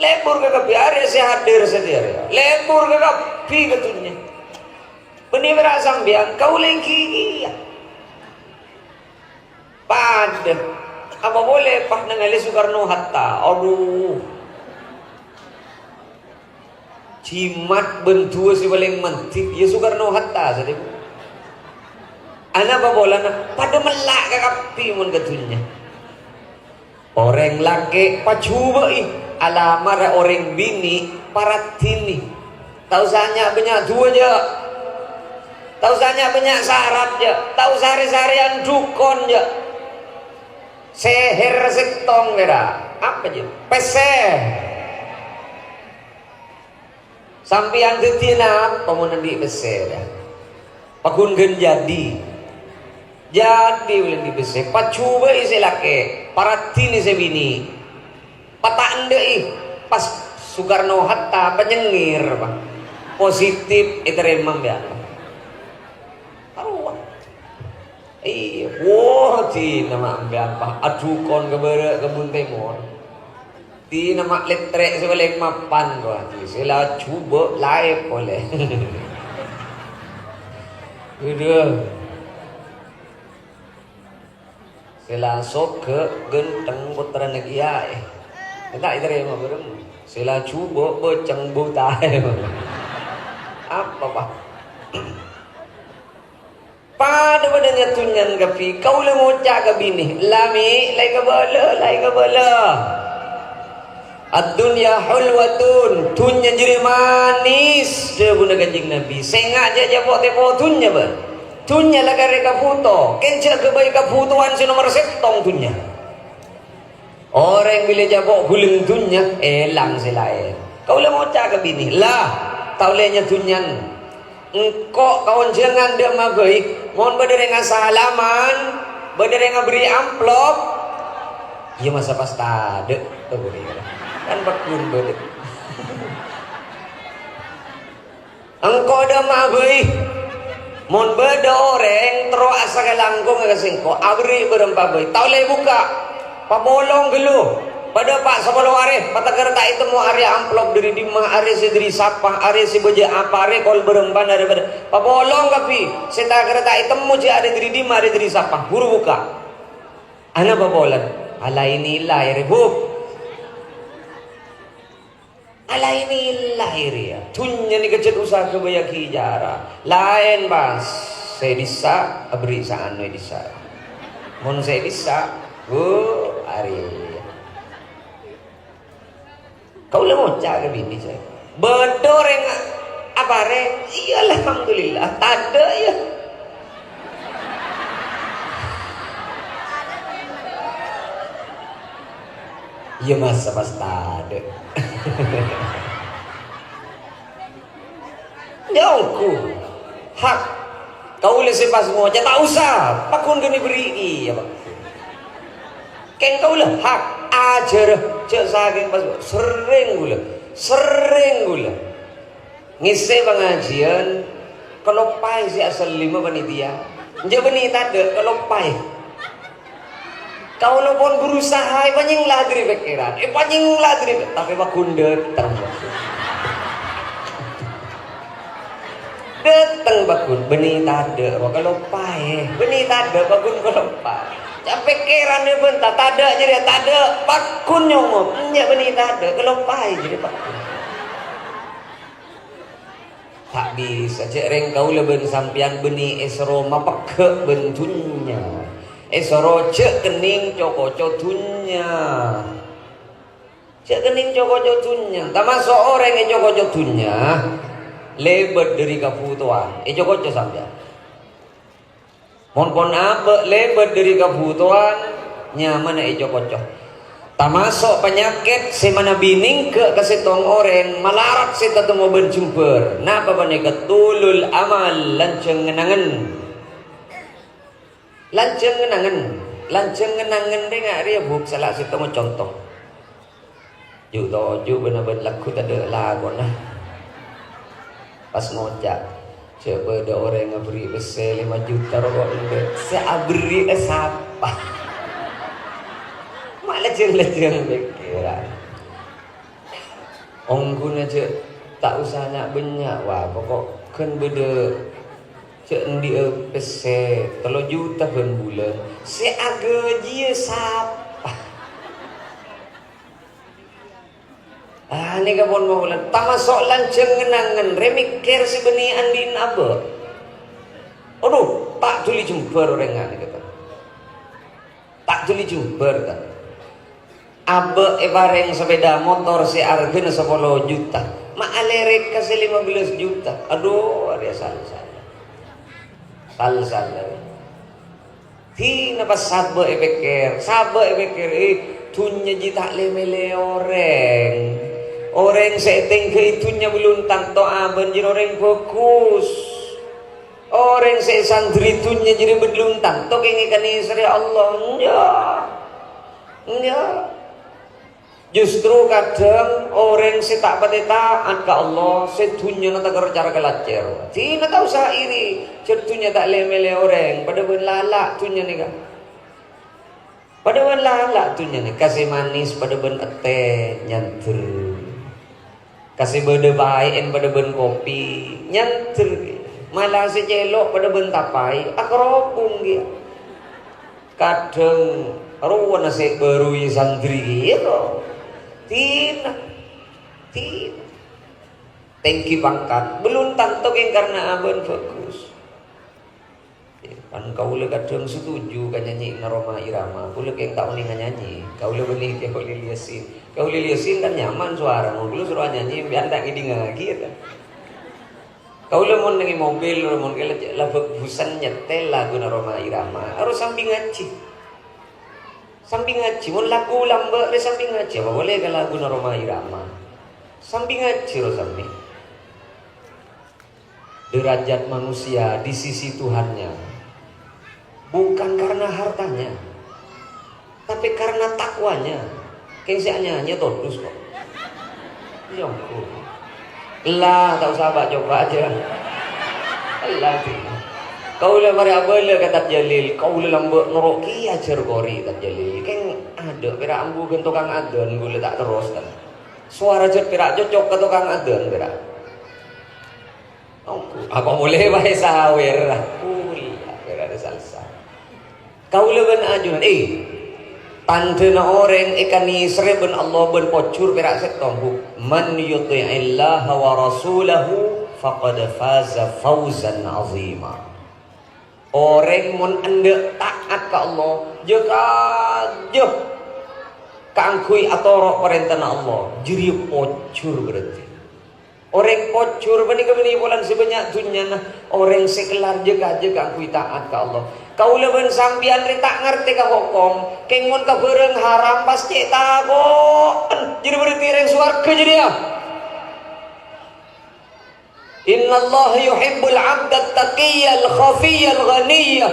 Lebur kakabbhi, arè sè hadir sadhâjâ. Lebur kakabbhi ka dhunnya. Bânnè pèra' sampèyan, kaulâ èngghi kèya. Padâ. Apa polè pas nangalè Soekarno Hatta? Adhu. Jimat bân duwâ sè palèng mandhi, iyâ Soekarno Hatta, sadhâjâ. Anapa polana? Padâ mella' kakabbhi mon ka dhunnya. Orèng lakè' pajhubâ'i, alamarra orèng binè' paraddhinè. Ta' osa nya'-bânnya' duwâ, jâ'. Ta' osa nya'-bânnya' sarat, jâ'. Ta' osa rè-sarèyan dhukon, jâ'. Sèhèr sèttong, kèra. Apa, jâ'? Pèssè. Sampèyan dhâddhi napa mon andi' pèssè, jâ? Paghun ghân jadi. Jadi ollè andi' pèssè. Pajhubâ'i sè lakè', paraddhini sè binè'. Pata' endâ'i, pas Soekarno Hatta panyengngir, Pak. Positif ètarèma bi' Allah. Arowa. Iyâ, wah, dinah ma' bi' Allah, adhukon ka bârâ' ka bun tèmor. Dinah ma' lèstrèk sè palèng mapan, wah, sè la jhubâ' laèp polè. Aduh. Sè la soghâ, ghântheng, pottrana kiyaè. Enta' ètarèma bhâreng. Sè la jhubâ', bâceng, butaè. Apa, Pak? Padâ-padâna dhunnyana kabbhi. Kaulâ ngoca' ka binè, "La, Mi', la èkabâlâ, la èkabâlâ. Ad-dunya hulwatun, dhunnya jârèya manis," dhâbuna Kanjeng Nabi. Sènga' jâ' jâ' po'-tèpo' dhunnya, bâ. Dhunnya la karè kabhuto, kèng jâ' ghâbây kabhutowan sè nomer sèttong dhunnya. Orèng bilâ jâ' po' ghuleng dhunnya, èlang sè laèn. Kaulâ ngoca' ka binè, "La, ta' ollè nyadhunnyana. Engko' kaonjhângan dâ' emma bhâi, mon bâdâ rèng asalaman, bâdâ rèng aberri' amplop, iyâ masa pas tadâ'." Kan paggun bâdâ. Engko' dâ' emma bhâi. Mon bâdâ orèng terro asakalangkongnga ka sèngko', aberri' bârâmpa bhâi, ta' ollè èbukka'. Papolong ghâllu. Padâ pa' sapolo arè, pataghâr ta' ètemmo arè amplop dâri dimma, arè sè dâri sapa, arè sè bâjâ apa, arè kol bârâmpana, arè bâdâ. Papolong kabbhi, sè taghâr ta' ètemmo jâ' arè dâri dimma, arè dâri sapa. Buru bukka'. Anapa polana? Alaènè la, èrè, Bu. Alaènè la, èrè, yâ. Dhunnya nèka jhât osa ghâbâyyâghi jhârâ. Laèn, pas. Sè bisa, aberri' sè ano è bisa. Mon sè bisa, bu, arè. Kaulâ ngoca' ka binè, cè'. Bâdâ orèng aparè? Iyâ, alhamdulillah. Tadâ', yâ. Iyâ, masa pas tadâ'. Nyaoku. Hak. Kaulâ sè pas ngoca', ta' osa. Paggun ghâni bherri'i, yâ, Pak. Kèng kaulâ hak ajhârâ, jhâ' sakèng pas, serrèng kaulâ, serrèng kaulâ ngèssè pangajiyân, kaloppaè sè asellima panitia. Enjâ' bânnè tadâ', kaloppaè. Kaulâ pon berusaha èpanyèngla dâri pèkkèran, èpanyèngla dâri, tapè paggun dâteng. Dâteng paggun, bânnè tadâ', rowa kaloppaè. Bânnè tadâ', paggun kaloppaè. Ca'na pèkkèran èbânta, tadâ' jârèya tadâ', paggun nyomot. Enjâ' bânnè tadâ', kaloppaè jârèya paggun. Ta' bisa, cè' rèng kaulâ bân sampèyan bânnè èsoro mapeggâ' bân dhunnya. Èsoro jhâ' kennèng co-koco dhunnya. Jhâ' kennèng co-koco dhunnya, tamaso' orèng èco-koco dhunnya, lèbât dâri kabhutowan, èco-koco sampèyan. Mon pon abâ' lèbât dâri kabhutowan, nyamana èco-koco. Tamaso' panyakèt sè manabi nèngghâ' ka sèttong orèng malarat sè tatemmo bân jembhâr. Napa panèka? Tulul amal, lanjhâng ngen-angen. Lanjhâng ngen-angen. Lanjhâng ngen-angen rèya nga' rèya, Bu, sala sèttongnga conto. Ju' toju' bân-abân lagghu tadâ' lakona. Pas ngoca', jhâ' bâdâ orèng aberri' pèssè lèma juta roko' embè'. Sè aberri'â sapa? Ma' lanjhâng-lanjhâng pèkkèran. Ongghuna jhâ' ta' osa nya'-bânnya', wa, poko' ghân bâdâ jhâ' andi'â pèssè tello juta bân bulân. Sè aghâjiyâ sapa? Ah, nèka pon maulan. Tamaso' lanjhâng ngen-angen, rè mèkkèr sè bânnè andi'na abâ'. Adhu, ta' dhuli jembhâr orèng nganèka, ta'. Ta' dhuli jembhâr, ta'. Abâ' èparèng sapèda motor sè arghâna sapolo juta. Ma' alèrèk ka sè lèma bellâs juta. Adhu, arèya sala-sala. Sal-sal. Dina pas sabâ' èpèkkèr, sabâ' èpèkkèr, eh, dhunnya jiyâ ta' lè-mèlè orèng. Orèng sè ètèngghâ'i dhunnya bellun tanto abâ'na jârèya orèng bhâghus. Orèng sè èsandèrè dhunnya jârèya bellun tanto kèngèng èkanèserrè Allah. Enjâ'. Enjâ'. Justru kadhâng orèng sè ta' patè ta'at ka Allah, sè dhunnyana ta' kèra cara kalajâr. Dina ta' osa iri, jhâ' dhunnya ta' lè-mèlè orèng, padâ bân lala' dhunnya nèka. Padâ bân lala' dhunnya nèka, sè manis padâ bân ètè nyandher. Ka sè bâdâ paè'en padâ bân kopi, nyandher. Mala sè cèlo' padâ bân tapaè, akerobong kèya. Kadhâng rowa nasè' bâru èsandèrè kèya, to. Dina. Dina. Tèngghi pangkat. Bellun tanto kèng karna abâ'na bhâghus. Kan kaulâ kadhâng setuju ka nyanyina Rhoma Irama. Kaulâ kèng ta' onèng nyanyi. Kaulâ bânnè Kè Kholil Yasin. Kè Kholil Yasin kan nyaman sowarana. Kaulâ soro nyanyi, sampèyan ta' ngèdingngaghi, ya, ta? Kaulâ mon neng è mobil, mon kèla cè' la bhâghusan nyetel laguna Rhoma Irama, aro sambi ngajhi. Sambi ngajhi, mon lagu lambâ' rè sambi ngajhi, apa polè ka laguna Rhoma Irama. Sambi ngajhi ro sambi. Derajat manusia di sisi Tuhannya bukan karena hartanya, tapi karena takwanya. Kèng sè anyanyi todus kok. Ya ampun. Ella, ta' osa bâ'-cobâ' jâ. Ella, dina. Kaulâ marè abâlâ ka Tad Jalil, kaulâ lambâ' noro' kèya ajhâr korè Tad Jalil. Kèng adâ' pèra' ambu ghân tokang adân, kaulâ ta' terros, kan. Sowara jhât pèra' cocok ka tokang adân pèra'. Ongghu. Apa molè bhâi sawer? Pura, pèra' salsa. Kaulâ bân ajunan, eh, tandhâna orèng èkanèserrè bân Allah bân pojhur pèra' sèttong, Bu. "Man yuti'illaha wa rasulahu faqad faza fauzan azima." Orèng mon endâ' ta'at ka Allah, jâ-kajâ kaangghuy atoro' parèntana Allah, jârèya pojhur berarti. Orèng pojhur panèka bânnè polana sè bânnya' dhunnyana, orèng sè kellar jâ-kajâ kaangghuy ta'at ka Allah. Kaulâ bân sampèyan rè ta' ngartè ka hokom, kèng mon ka bhârâng haram pas cè' tako'en, jârèya berarti orèng sowarghâ jârèya. "Innallaha yuhibbul 'abdat taqiyyal khafiyyal ghaniyya."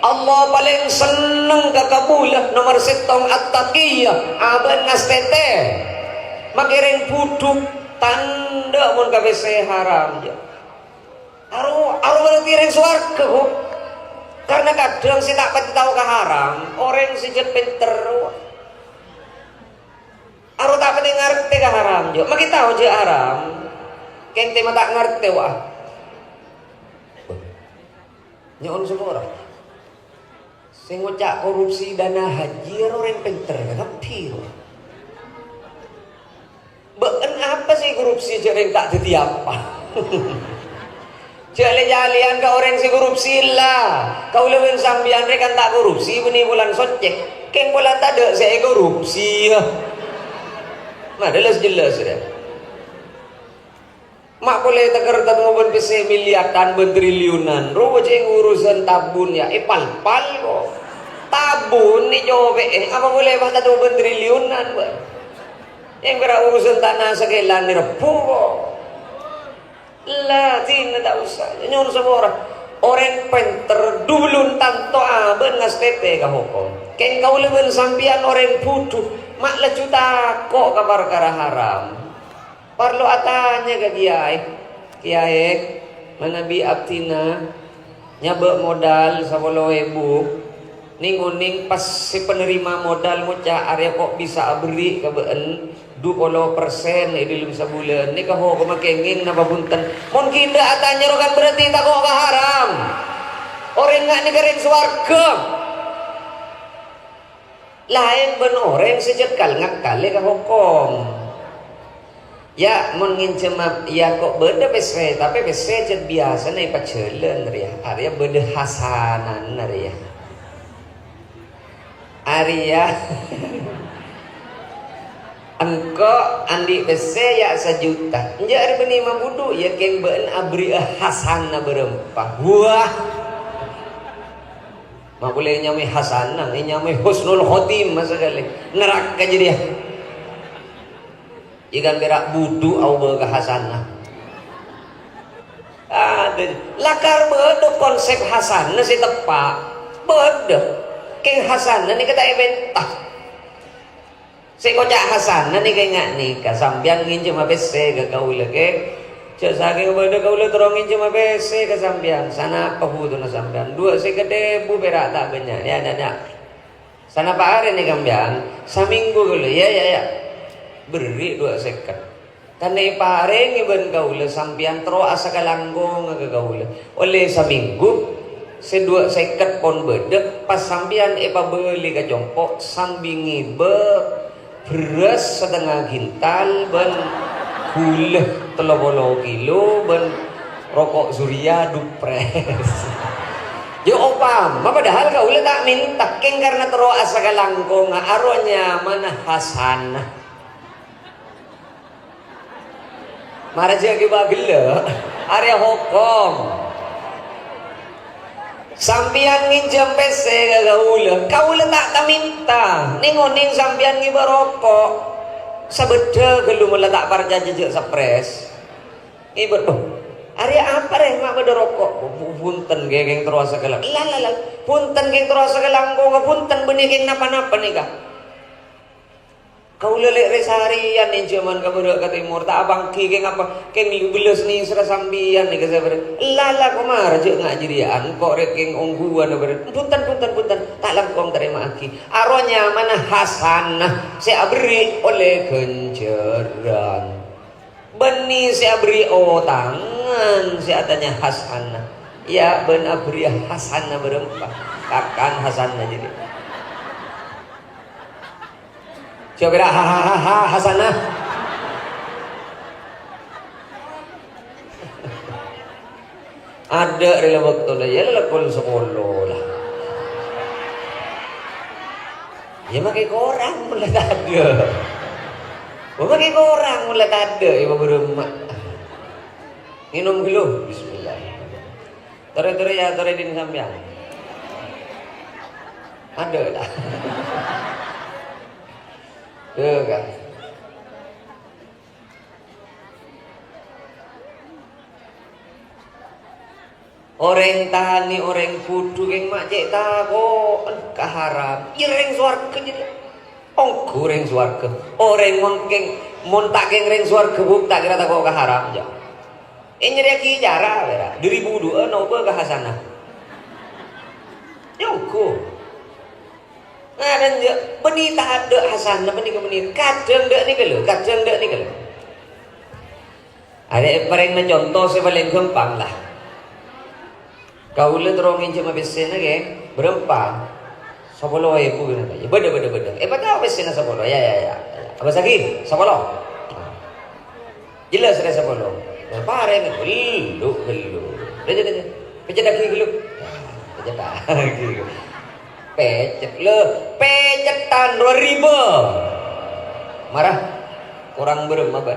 Allah palèng senneng ka kabulâ nomer sèttong at-taqiyya, abâ' ngastètè. Makè rèng budhuk, tandhâ mon ka pèssè haram, jâ. Aro, aro berarti rèng sowarghâ, Bu. Karna kadhâng sè ta' patè tao ka haram, orèng sè jhât pènter, Bu. Aro ta' patè ngartè ka haram, jâ. Makè tao jâ haram. Kèng tèma ta' ngartè, wa. Nyo'on sapora. Sè ngoca' korupsi dana haji aro orèng pènter, kabbhi, wa. Bâ'en apa sè korupsi, jâ' rèng ta' dhâddhi apa? Jâ' lè-calèyan ka orèng sè korupsi, la. Kaulâ bân sampèyan rè kan ta' korupsi, bânnè polana soccè. Kèng polana tadâ' sè èkorupsi, ya. Ma, jelas-jelas, ya. Ma' polè tèkèr tadhâ' bân pèssè miliyaran bân triliunan. Rowa jâ' urusan tabun, ya, èpal-pal, kok. Tabun nè copè'è, apa polè pas tadhâ' bân triliunan, bân. Èngghâ ra urusan tana sakèlan nè rebbhu, kok. La, dina ta' osa. Nyo'on sapora. Orèng pènter, dulun tanto abâ' ngastètè ka hokom. Kèng kaulâ bân sampèyan orèng budhu, ma' lajhu tako' ka parkara haram. Parlo atanya ka kèyaè. "Kèyaè, manabi abdhina nyabâ' modal sapolo èbu, nèng-onèng pas sè penerima modal ngoca' arèya kok bisa aberri' ka bâ'en du polo persen è dâlem sabulân, nèka hokomma kèngèng napa bhunten?" Mon ghi' endâ' atanya rowa kan berarti tako' ka haram. Orèng nga' nèka rèng sowarghâ. Laèn bân orèng sè jhât kal-ngakalè ka hokom. Ya, mon ngènjhâm ap-, ya, kok bâdâ pèssè, tapè pèssè jhât biyasana èpajhâlân rèya. Arèya bâdâ hasanana rèya. Arèya. Engko' andi' pèssè, ya, sajuta. Enjâ' arè bânnè mabudhu, ya, kèng bâ'en aberri'â hasanah bârâmpa. Wah. Ma' polè ènyamaè hasanah, ènyamaè husnul khotimah sakalè. Naraka jârèya. Jhâ' kan pèra' budhu aobâ ka hasanah. Adâ, lakar bâdâ konsep hasanah sè teppa'. Bâdâ. Kèng hasanah nèka ta' èpènta. Sè èkoca' hasanah nèka ènga' nèka, sampèyan ngènjhâma pèssè ka kaulâ, kèng. Jhâ' sakèng bâdâ kaulâ terro ngènjhâma pèssè ka sampèyan. Sanapa bhutowanna sampèyan? Duwâ' sèket èbu pèra' ta' bânnya'. Yâ, yâ, yâ. Sanapa arè nèka sampèyan? Samènggu kaulâ. Yâ, yâ, yâ. Berri' duwâ' sèket. Kan èparèngè bân kaulâ sampèyan terro asakalangkonga ka kaulâ. Ollè samènggu, sè duwâ' sèket pon bâdâ, pas sampèyan èpabâli ka compo' sambi ngibâ bherrâs satengnga kintal bân ghulâ tello polo kilo bân roko' Surya dupres. Yâ, opama, padahal kaulâ ta' mènta, kèng karna terro asakalangkonga, arowa nyamana hasanah. Mara jhâ' ghibâ ghellâ'. Arèya hokom. Sampèyan ngènjhâm pèssè ka kaulâ. Kaulâ ta' kamènta. Nèng-onèng sampèyan ngibâ roko'. Sabâddhâ ghâllu mon la ta' parcajâ jhâ' sapres. Ngibâ, "Oh, arèya apa, rè? Ma' bâdâ roko'?" "Bu-, bu-, bhunten, Kè, kèng terro asakalangkonga." "La, la, la, bhunten, kèng terro asakalangkonga, bhunten, bânnè kèng napa-napa nèka." Kaulâ lè' rè-sarèyan ènjhâman ka bârâ' ka tèmor, ta' apangghi kèng apa, kèng bellâs nèserra sampèyan nèka sabârâ. Lala, ko' mara jhâ' nga' jârèya'an, ko' rè kèng ongghuwân bârâ. Bhunten, bhunten, bhunten, ta' langkong tarèma'aghi. Arowa nyamana hasanah sè aberri' ollè ghânjhârân. Bânnè sè aberri' otangan sè atanya hasanah. Iyâ, bân aberri' hasanah bârâmpa. Kakan hasanah jârèya. Coba ha, ha, ha, ha, hasanah. Adâ' rè la bâktona, yâ la pon sapolo la. Yâ makè korang mon la tadâ'. Yâ makè korang mon la tadâ', yâ bârâmma. Ngènom ghâllu. Bismillah. Torè-torè yâ, torè dhin sampèyan. Adâ' la. Tuh kan. Orèng tanè, orèng budhu, kèng ma' cè' tako'en ka haram. Iyâ rèng sowarghâ jârèya. Ongghu rèng sowarghâ. Orèng mon kèng, mon ta' kèng rèng sowarghâ, Bu, ta' kèra tako' ka haram, jâ. Ènyarèyaghi cara, pèra'. Dâri budhu'ân obâ ka hasanah. Iyâ ongghu. Ngaran jâ, bânnè tadâ' hasanah, bânnè ka bânnè. Kadhâng dâ' nèka lho, kadhâng dâ' nèka lho. Arè èparèngana conto sè palèng ghâmpang, la. Kaulâ terro ngènjhâma pèssèna, kèng, bârâmpa? Sapolo èbu, kèng. Yâ, bâdâ, bâdâ, bâdâ. Èpatao pèssèna sapolo. Yâ, yâ, yâ. Abâssaghi, sapolo. Jelas, rè, sapolo. Parèng, ghâllu, ghâllu. Rè, rè, rè. Pèccèt aghi ghâllu. Pèccèt aghi. Pèccèt, lho. Pèccèttan rowa ribâ. Mara. Korang bârâmma, bâ?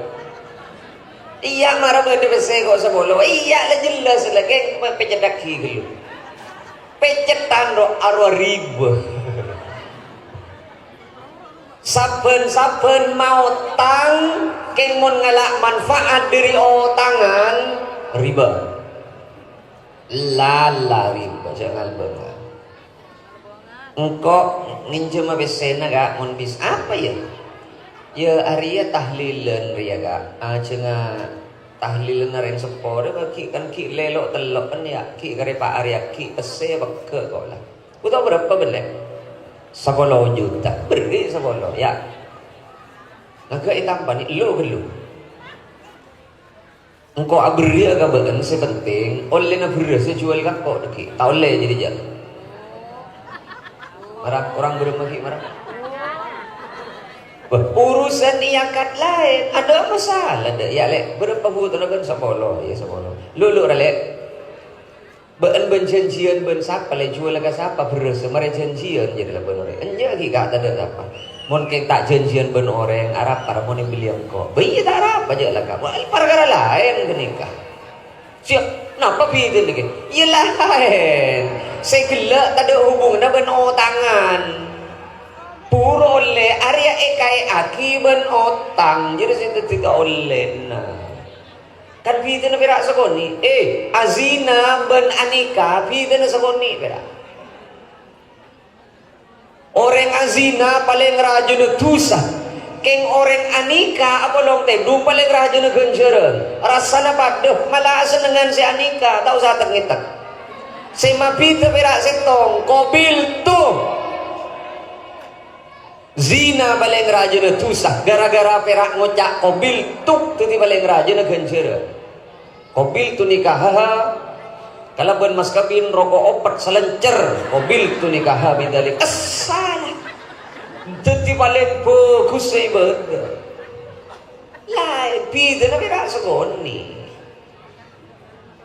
Iyâ, mara bâdâ pèssè ko' sapolo. Iyâ, la jelas, la, kèng, pèccèt aghi ghâllu. Pèccèttan ro-, arowa ribâ. Sabbhân-sabbhân maotang, kèng mon ngala' manfaat dâri otangan, ribâ. Lala ribâ, jhâ' ngalbâ'â. Engko' ngènjhâmâ pèssèna, Ka', mon bis-, apa, yâ? Yâ, arèya tahlilan rèya, Ka'. Ajhângnga tahlilanna rèng seppo rèya, ghi', kan ghi' lèlo' tello'en, yâ. Ghi' karè pa-, arèya ghi' pèssè pegghâ' ko' la. Bhuto bârâmpa bellè? Sapolo juta. Berri' sapolo, yâ. Laggâ' ètampanè, lo' ghâllu. Engko' aberri'â ka bâ'ân, sè penting ollèna bherrâs èjhuwâl ka engko' dhâggi'. Ta' ollè jârèya, jâ'. Mara, korang bârâmma ghi' mara. Wah, urusan èakad laèn, adâ' masalah, dâ'. Yâ, Lè', bârâmpa bhutona bân? Sapolo, iyâ, sapolo. Lo', lo', ra, Lè'. Bâ'ân bân jhânjhiyân bân sapa, Lè', juwâl ka sapa bherrâs, marè jhânjhiyân jârèya la bân orèng. Enjâ' ghi', Ka', tadâ' sapa. Mon kèng ta' jhânjhiyân bân orèng, arapa ra mon èbelliyâ engko'? Bâ iyâ ta' arapa jâ' la, Ka'. Wah, parkara laèn ghânèka. Siya, napa bhidhâna ghi'? Iyâ laèn. Sè ghellâ' tadâ' hubunganna bân otangan. Pura ollè arèya èkaè'aghi bân otang, jârèya sè dhâddhi ta' ollèna. Kan bhidhâna pèra' sakonè'. Eh, azina bân anikah bhidhâna sakonè' pèra'. Orèng azina palèng rajâna dhusa. Kèng orèng anikah apolong tèdung palèng rajâna ghânjhârân. Rassana padâ, mala asennengngan sè anikah, ta' osa tek-ngètek. Sè mabhidhâ pèra' sèttong, qabiltu. Zina palèng rajâna dhusa, ghârâ-ghârâ pèra' ngoca' qabiltu dhâddhi palèng rajâna ghânjhârân. Qabiltu nikahaha, kalabân mas kabin roko' opet salèncèr. Qabiltu nikaha bidzalik. Essala. Dhâddhi palèng bhâghus sè ibâdâ. La, bhidhâna pèra' sakonè'.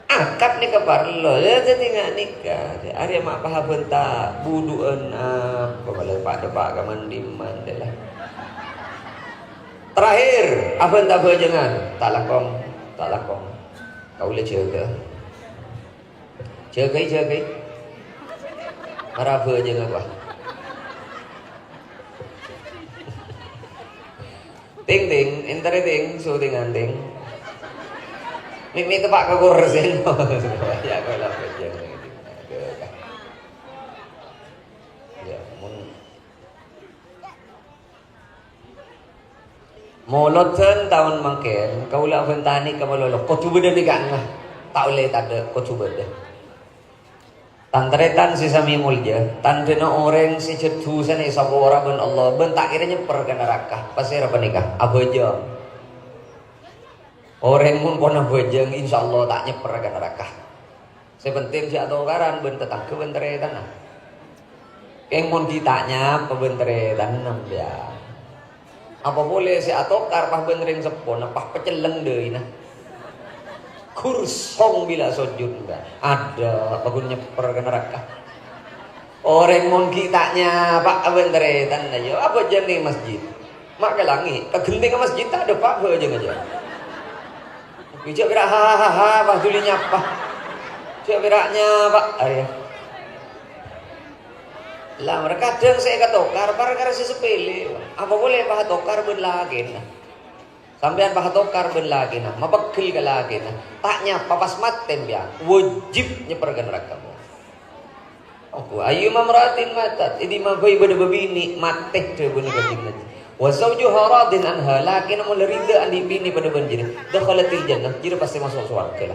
Akad nèka parlo, ya, dhâddhi nga' nèka. Arèya ma' pahabânta budhu'ân apa, bâlâ pa'-dâpa' ka man-dimman, dâ' la. Terakhir, abânta bhâjângan. Ta' langkong, ta' langkong. Kaulâ jâgâ. Jâgâi, jâgâi. Mara bhâjâng apa? Ting, ting, èntarè, ting, syutingan, ting. Mi', mi' teppa' ka kursi. Ya, kaulâ bhâjâng. Ya, mon Molodhân taon mangkèn, kaulâ abân tanè ka malolo, kodhu bâdâ nèka, ta' ollè tadâ', kodhu bâdâ. Tan-tarètan sè samè molja, tandhâna orèng sè jhât dhusana èsapora bân Allah, bân ta' kèra nyèpper ka naraka. Pasèra panèka? Abhâjâng. Orèng mon pon abhâjâng, insyaallah ta' nyèpper ka naraka. Sè pentèng jhâ' atokaran bân tatangghâ bân tarètanna. Kèng mon ghi' ta' nyapa bân tarètanna, ya. Apa polè sè atokar pas bân rèng seppona, pas pacelleng dâina. Ghur song bilâ sojud, adâ' paghun nyèpper ka naraka. Orèng mon ghi' ta' nyapa bân tarètanna, ya, abhâjâng neng masjid. Ma' ka langngè', ka ghentèngnga masjid ta' dâpa' bhâjâng jâ. Jhâ' pèra' ha, ha, ha, ha, pas dhuli nyapa. Jhâ' pèra' nyapa, arèya. La, mara kadhâng sè èkatokar parkara sè sapèlè. Apa polè pas atokar bân lakèna. Sampèyan pas atokar bân lakèna, mapeggel ka lakèna. Ta' nyapa pas matè, ya. Wajib nyèpper ka naraka. Apa? "Ayyuma imra'atin matat", è dimma bhâi bâdâ bâbinè' matè, dhâbuna Kanjeng Nabi. "Wa zawjuha radin anha", lakèna mon la ridha andi' binè padâ bân jârèya, "dakhalatil jannah", jârèya pastè maso' sowarghâ la.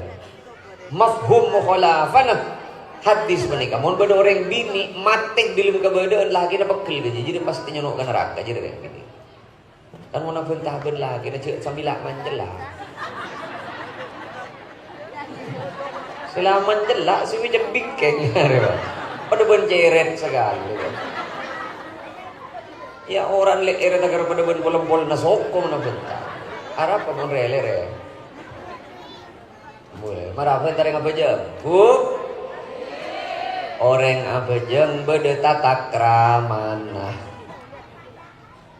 Mafhum mukhalafanah hadis panèka, mon bâdâ orèng binè' matè dâlem kabâdâ'ân lakèna peggel ka jârèya, jârèya pastè nyono' ka naraka, jârèya. Kan mon abân-tabân lakèna jhâ' sambi la mancella'. Sè la mancella', sè wècèt bingkèng. Padâ bân cèrèt sakalè. Ya, orèng lè-, èrè taghâr padâ bân pol-empolna soko mon abân-tabân. Arapa mon rè-lèrè? Mara abân ta' rèng abhâjâng, Bu? Orèng abhâjâng bâdâ tata kramana.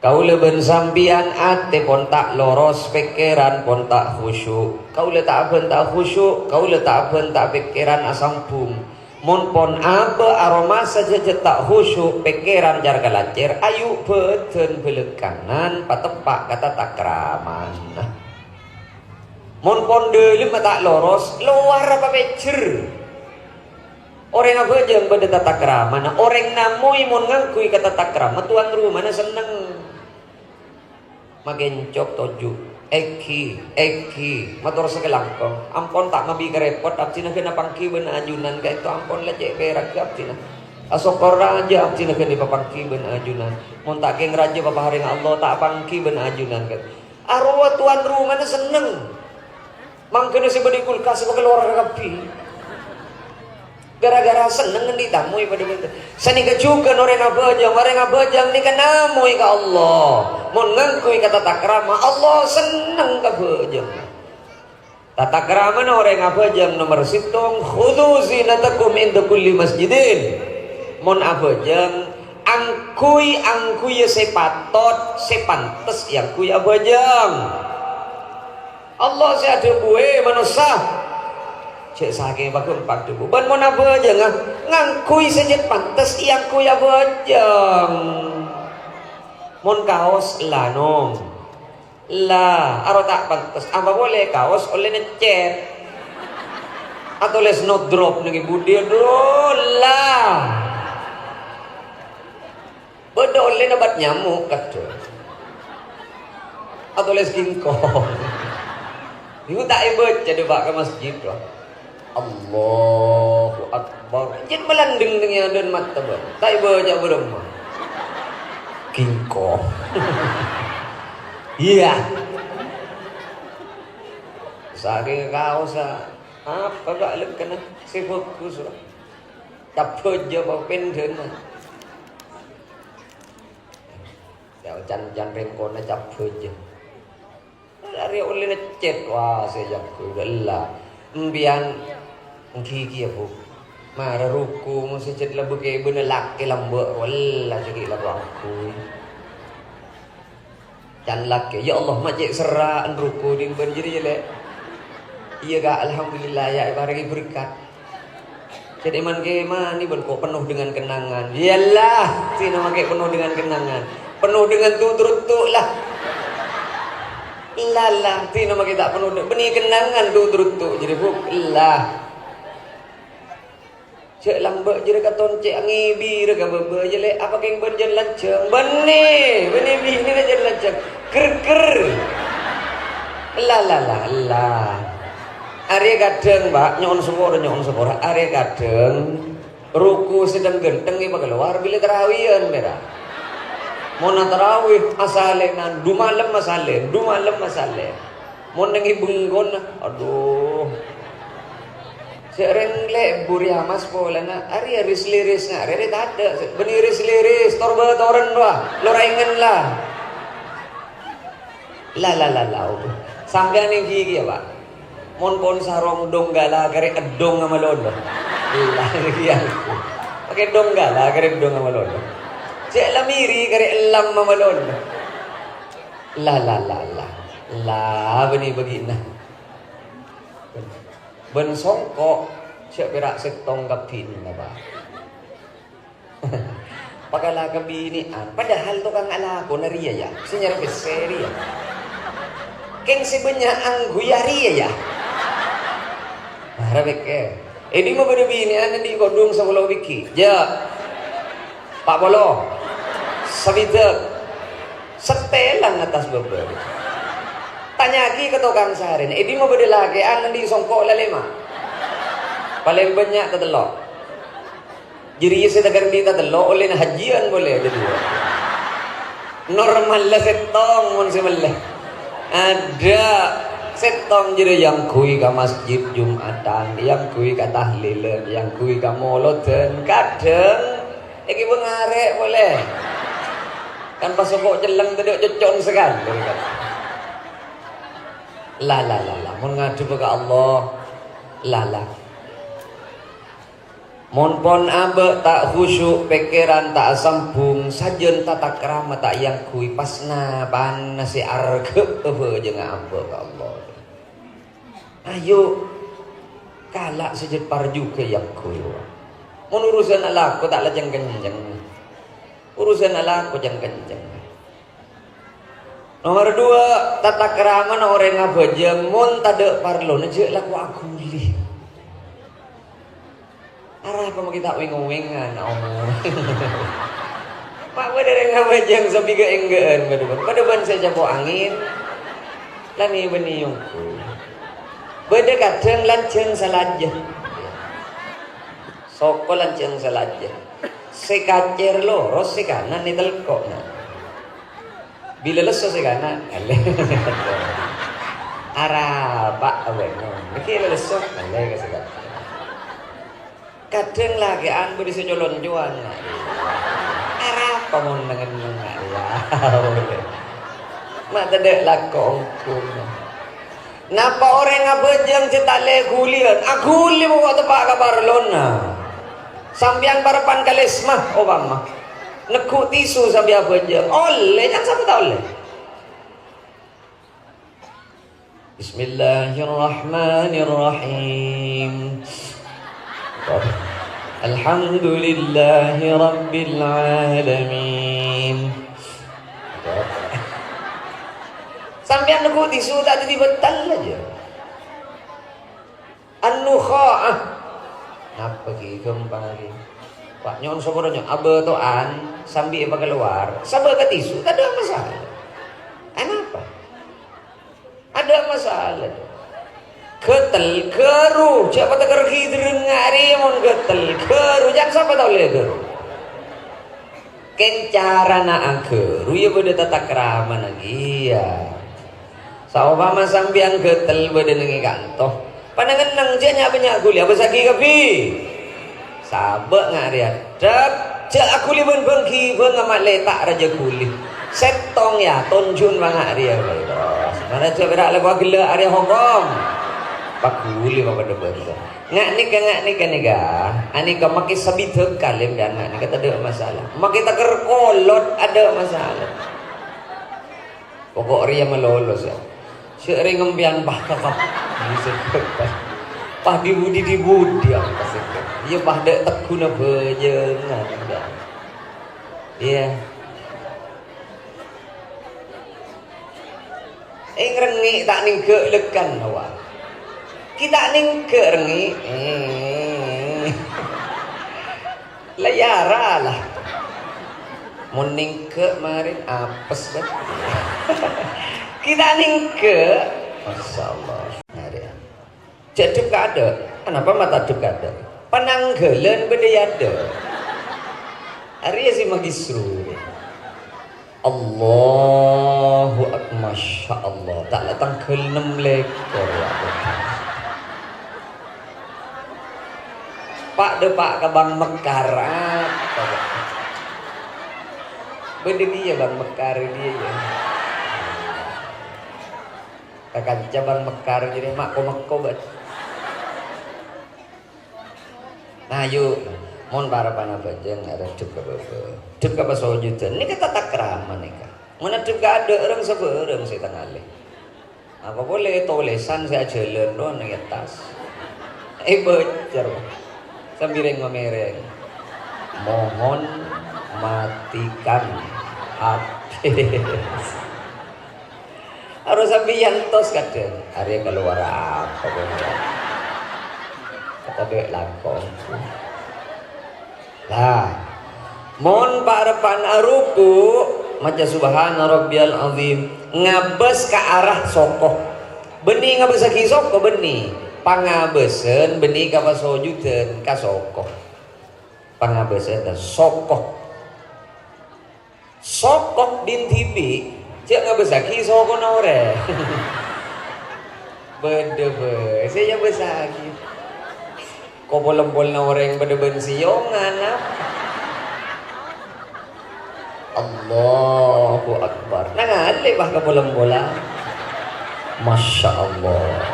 Kaulâ bân sampèyan atè pon ta' loros, pèkkèran pon ta' khusyuk. Kaulâ ta' abân ta' khusyuk, kaulâ ta' abân ta' pèkkèran asambhung. Mon pon abâ' aromasa jhâjhât ta' khusyuk, pèkkèran car-kalacèr, ayu' bâdân bâlâkkanan, pateppa' ka tata kramana. Mon pon dâlemma ta' loros, lowarra papèjjher. Orèng abhâjâng bâdâ tata kramana. Orèng namoy mon ngangghuy ka tata krama, towan romana senneng. Makèncok toju', èghi, èghi, mator sakalangkong. Ampon ta' mabi karèpot, abdhina ghân apangghi bân ajunan, ka'dinto ampon la cè' pèrak abdhina. Asokkor rajâ abdhina ghân èpapangghi bân ajunan. Mon ta' kèng rajâ paparèngnga Allah, ta' apangghi bân ajunan, kan. Arowa towan romana senneng. Mangkana sè bâdâ è kulkas sè pakalowar kabbhi. Gara-gara senneng andi' tamoy padâ bân. Sanèka jhughân orèng abhâjâng, orèng abhâjâng nèka namoy ka Allah. Mon ngangghuy ka tata krama, Allah senneng ka bhâjâng. Tata kramana orèng abhâjâng nomer sèttong, "Khudzu zinatakum inda kulli masjidin." Mon abhâjâng, angghuy-angghuyyâ sè patot, sè pantes èangghuy abhâjâng. Allah sè adhâbu, "È manossa, Cè' sakèng paghâmpang dhâbu. Bân mon abhâjângnga, ngangghuy sè cè' pantes èangghuy abhâjâng. Mon kaos, la nom. La, aro ta' pantes. Apa polè kaos ollè nècèt. Atolès no drop nèng è budi, adhu, la. Bâdâ ollèna obat nyamuk, kadhâng. Atolès gingkong. Nèko ta' èbâca, dâpa' ka masjid, wah. Allahu Akbar. Jhât malandeng nèng è adâ'na matabân. Ta' èbâca bârâmma. Gingkong. Iyâ. Sakèng kaossa. Apa, Pak, lèkèna? Sè bhâghus, Pak. Tabbhâjâ, Pak, pèndhâna. Ya, can-can rèngkona cabbhâjâ. Arèya ollèna cèt, wah, sè jago, ella. Empèyan ènggi kèya, Bu. Mara ruku, mon sè cèt la bâkè bânnè lakè lambâ', walla, cè' ghi' la bângkui. Can lakè, "Ya Allah, ma' cè' serra'an ruku nèng bân jârèya, Lè'." "Iyâ, Ka', alhamdulillah, ya, èparèngè berkat." Jadi man-kèman bân kok penuh dengan kenangan. Iyalah, sè namanya penuh dengan kenangan. Penuh dengan tutruttu lah. Lala, sè namanya ta' penuh de-, bânnè kenangan tutruttu. Jadi, Bu, lah. Cè' lambâ' jârèya katon cè' angèbirâ ka bâbâ, yâ, Lè', apa kèng bân jân lanjhâng? Bânnè, bânnè binèna jân lanjhâng. Ger-ger. La, la, la, la. Arèya kadhâng, Pak, nyo'on sapora, nyo'on sapora. Arèya kadhâng, ruku sè dhâng-ghântheng èpakalowar bilâ tarawèyan, pèra'. Mon atarawè, asalènan, du malem asalè, du malem asalè. Mon nèng è bengkona, adhu. Sè rèng lebbur, yâ, Mas, polana arèya ris-liris nga' rèrè tadâ'. Sè bânnè ris-liris, tor bâtoren, wah, lo raèngen la. La, la, la, la, opo. Sampèyan ènggi kèya, Pak. Mon pon sarong donggala karè eddhong malolo. La, iyâ. Pakè donggala karè eddhong malolo. Cè' la mèrè karè ellam malolo. La, la, la, la. La, bânnè bâgi'na. Bân songko', cè' pèra' sèttong kabbhina, Pak. Pakala kabinè'an, padahal tokang alakona rèya, yâ, sè nyarè pèssè rèya. Kèng sè bânnya' angghuy arèya, yâ. Mara pèkkèr. È dimma bâdâ binè'an andi' kodhung sapolo bighi'? Jâ'. Pa' polo. Sabidhâk. Sèttèlan attas bâbâ. Tanya'aghi ka tokang sarèna, è dimma bâdâ lakè'an andi' songko' la lèma'? Palèng bânnya' tatello'. Jârèya sè taghândhi tatello' ollèna hajjiyân polè, dhâddhi. Normalla sèttong mon sè mellè. Adâ' sèttong jârèya èangghuy ka masjid Jum'atan, èangghuy ka tahlilan, èangghuy ka molodhân. Kadhâng èghibâ ngarè' polè. Kan pas soko' cellèng tadâ' cocco'na sakalè. La, la, la, la. Mon ngadhebbhâ ka Allah, la, la. Mon pon abâ' ta' khusyuk, pèkkèran ta' asambhung, sajân tatakrama ta' èangghuy, pas napana sè arghâ abhâjângnga abâ' ka Allah. Ayo, kala' sajân parjhughâ èangghuy. Mon urusan alako ta' la ceng-kenceng. Urusan alako ceng-kenceng. Nomer dua, tatakramana orèng abhâjâng, mon tadâ' parlona jhâ' lako aghuli. Arapa ma' ghi' ta' wèng-wèngan, aomo. Ma' bâdâ orèng abhâjâng sabi ga'-èngghâ'ân, bâdâ bân, bâdâ bân sè capo' angèn. La nè-bânnè ongghu. Bâdâ kadhâng lanjhâng salajâ. Soko lanjhâng salajâ. Sè kacèr loros, sè kanan ètelko', na. Bilâ lesso sè kanan, ngallè. Arapa' abâ'na. Nèkè lesso, ngallè ka sè kanan. Kadhâng lakè'an bâdâ sè coloncowan, na. Arapa' mon neng-enneng, na. Ya, ma' tadâ' lako ongghu, na. Napa orèng abhâjâng sè ta' lè ghuliyân? Aghuli pokok teppa' ka parlona. Sampèyan parappa'na kalèsma, opama. Neggu' tisu sampè' abhâjâng. Ollè, can sapa ta' ollè? Bismillahirrahmanirrahim. Alhamdulillahi rabbil alamin. Sampèyan neggu' tisu ta' dhâddhi bâttal aja. An-nukha'ah. Napa ghi ghâmpang ghi? Pak, nyo'on sapora nyo'on. Abâto'an sambi èpakalowar. Sabâ' ka tisu, tadâ' masalah. Anapa? Tadâ' masalah. Ghâtel, ghâru. Jhâ' patekkerraghi dherreng arè mon ghâtel. Ghâru, jhân sapa ta' ollè ghâru. Kèng carana aghâru, iyâ bâdâ tatakramana kèya. Saompama sampèyan ghâtel bâdâ neng è kanto, panenngneng, jhâ' nya'-bânnya' ghuli, abâssaghi kabbhi. Sabâ' nga' rèya, dhâp, jhâ' aghuli bân bhâng-ghibhâng, ma' lèta' rajâ ghuli. Sèttong, yâ, tonjhun ma' nga' rèya bhâi, bos. Mara jhâ' pèra' la kowat ghellâ' arèya hokom. Paghuli papadâ bhândhâ. Nga' nèka, nga' nèka, nèka. Anèka makè sabidhâk kalèm, yâ, nga' nèka tadâ' masalah. Makè taker kolot, adâ' masalah. Pokok rèya malolo, yâ. Sè rèng empèyan pas kakap. Pas di budi, di budi apa sih? Iyâ, pas dâ' tegghuna bhâjângan, yâ. Iyâ. Èng rengngè' ta' nèngghâ' lekkan, hawa. Ghi' ta' nèngghâ' rengngè'. Eh. La yara la. Mon nèngghâ' marèn apes, bân. Ghi' ta' nèngghâ'. Masyaallah. Marèn. Jhâ' dhâp ka adâ'. Anapa ma' ta' dhâp ka adâ'? Panangghâlân bâdâ è adâ'. Arèya sè magisru. Allahu Ak-, Masya Allah. Ta' la tangghâl nem lèkor, ya Allah. Pa'-dâpa' ka Bang Mekar, apa, Bang? Bâdâ dhiyâ Bang Mekar dhiyâ, ya. Kakanca Bang Mekar jârèya ma' ko-mèko, bâ. Nah, yu, mon para panabhâjâng arè dhâp ka bâbâ. Dhâp ka pasojudhân. Nèka tatakrama nèka. Mon adhâp ka adâ' rèng sabârâng sè tangalè. Apa polè tolèsan sè ajhâlân rowa neng è attas. Èbâcèr. Sambi rèng-mamèrèng. Mohon matikan H P. Harus sambi èyantos kadhâng. Arè kalowar apa, Bang? Kata duit langkong. Lah, mon pa'-reppa'na aruku', maca Subhana Rabbiyal Azim, ngabâs ka arah soko. Bânnè ngabâssaghi soko, bânnè. Pangabâsân bânnè ka pasojudhân, ka soko. Pangabâsân soko. Soko dhing dhibi', jhâ' ngabâssaghi sokona orèng. Bâdâ bhâi sè èabâssaghi. Ko-polèmpolna orèng padâ bân sèyongan, apa? Allahu Akbar. Nangalè, bâh, ko-polèmpolan. Masya Allah.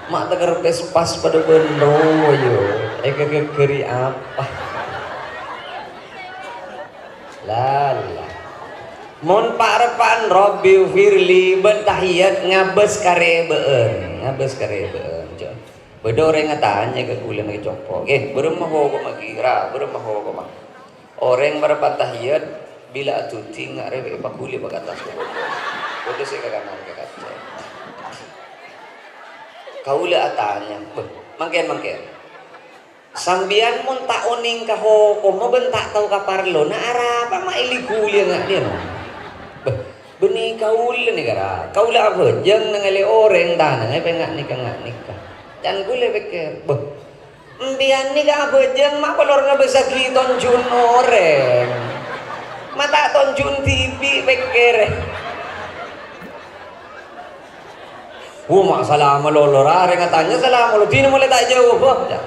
Ma' taker pèspas padâ bân rowa, yu. Èkagheggherri apa? Lala. Mon pa'-reppa'an Rabbighfirli bân tahiyat ngabâs karèbâ'ân, ngabâs karèbâ'ân, jhâ'. Bâdâ orèng atanya ka kaulâ nèka, "Compo', ghi, bârâmma hokomma ghi, ra, bârâmma hokomma?" Orèng pa'-reppa'an tahiyat, bilâ adhudhi nga' rèwè'è paghuli pa' ka attas. Bâdâ sè ka kanan ka kacè. Kaulâ atanya, "Bâh, mangkèn-mangkèn." Sampèyan mon ta' onèng ka hokomma bân ta' tao ka parlona, arapa ma' èli-ghuli nga' dhiyâ, no? Bâh, bânnè kaulâ nèka, ra. Kaulâ abhâjâng nangalè orèng tanangnga pènga' nèka nga' nèka. Can kaulâ pèkkèr, "Bâh, empèyan nèka abhâjâng ma' polor ngabâssaghi tonjhun orèng. Ma' ta' tonjhun dhibi'," pèkkèrè. Wo, ma' sala malolo, ra, rèng atanya sala malolo, dinah molaè ta' ajâwâb, bâh.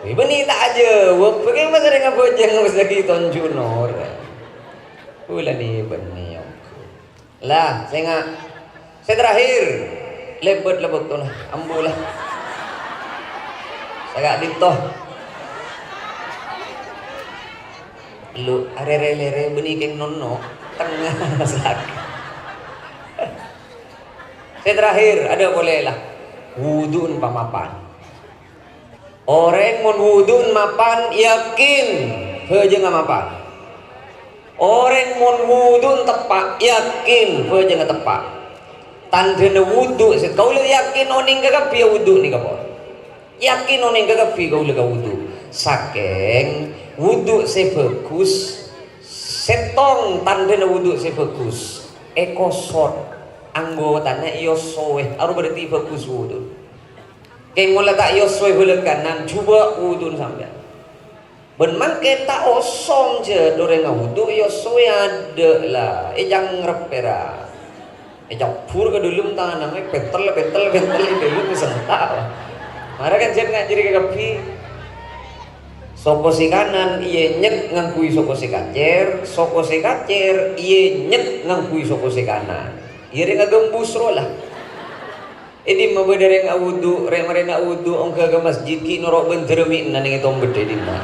Wè, bânnè ta' ajâwâb, bâgiyâ ma' sè rèng abhâjâng mestè tonjhun orèng. Kaulâ nè bânnè ongghu. Lah, sènga'. Sè terakhir. Lèbât la bâktona, ambu la. Sè ka'dinto. Lu, arè rè-lèrè bânnè kèng nonno', tengnga sak. Sè terakhir, adâ' polè la. Wudu'en pamapan. Orèng mon wudu'en mapan, yakin bhâjângnga mapan. Orèng mon wudu'en teppa', yakin bhâjângnga teppa'. Tandhâna wudu' sè kaulâ yakin onèng kakabbhi wudu' nèka pon. Yakin onèng kakabbhi kaulâ ka wudu'. Sakèng wudu' sè bhâghus, sèttong tandhâna wudu' sè bhâghus, èkosot anggotana èossowè, arowa berarti bhâghus wudu'. Kèng mon la ta' èossowè bhâlâkanan, jhubâ' wudu'na sampèyan. Bân mangkèn ta' osom jhât orèng awudu', èossowè adâ' la, ècangrep pèra'. Ècabbhur ka dâlem tangana, mè' pèntel, pèntel, pèntel, è dâlem sènta'. Mara kan jhât ngajhâri kakabbhi. Soko sè kanan ènyèk ngangghuy soko sè kacèr, soko sè kacèr ènyèk ngangghuy soko sè kanan. Iyâ rèng aghâmbus rowa la. È dimma bâdâ rèng awudu', rè-, marèna awudu' ongghâ ka masjid, ghi' noro' bhândhârâ mè'na nèng è tombedda è dimma.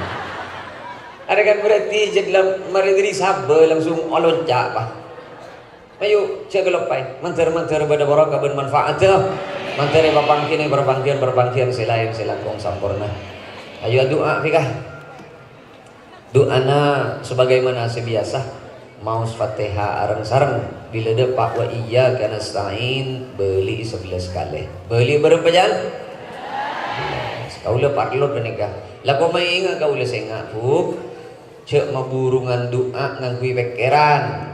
Arèya kan berarti jhât la-, marè dâri Sabah langsung alonca', Pa'. Ayo, jhâ' kaloppaè. Mandhâr-mandhâr bâdâ barokah bân manfaatdhâ. Mandhâr èpapanggi nèng parpangghiyân-parpangghiyân sè laèn sè langkong samporna. Ayo adu'a, Fika. Du'ana sabagaimana sè biyasa, maos Fatihah areng-sareng, bilâ dâpa' wa iyyaka nasta'in, bâli'i sabellâs kalè. Bâli bârâmpa, Jan? Kaulâ parlo ghânèka. La koma ènga' kaulâ sènga', Bu. Jhâ' maburungan du'a ngangghuy pèkkèran.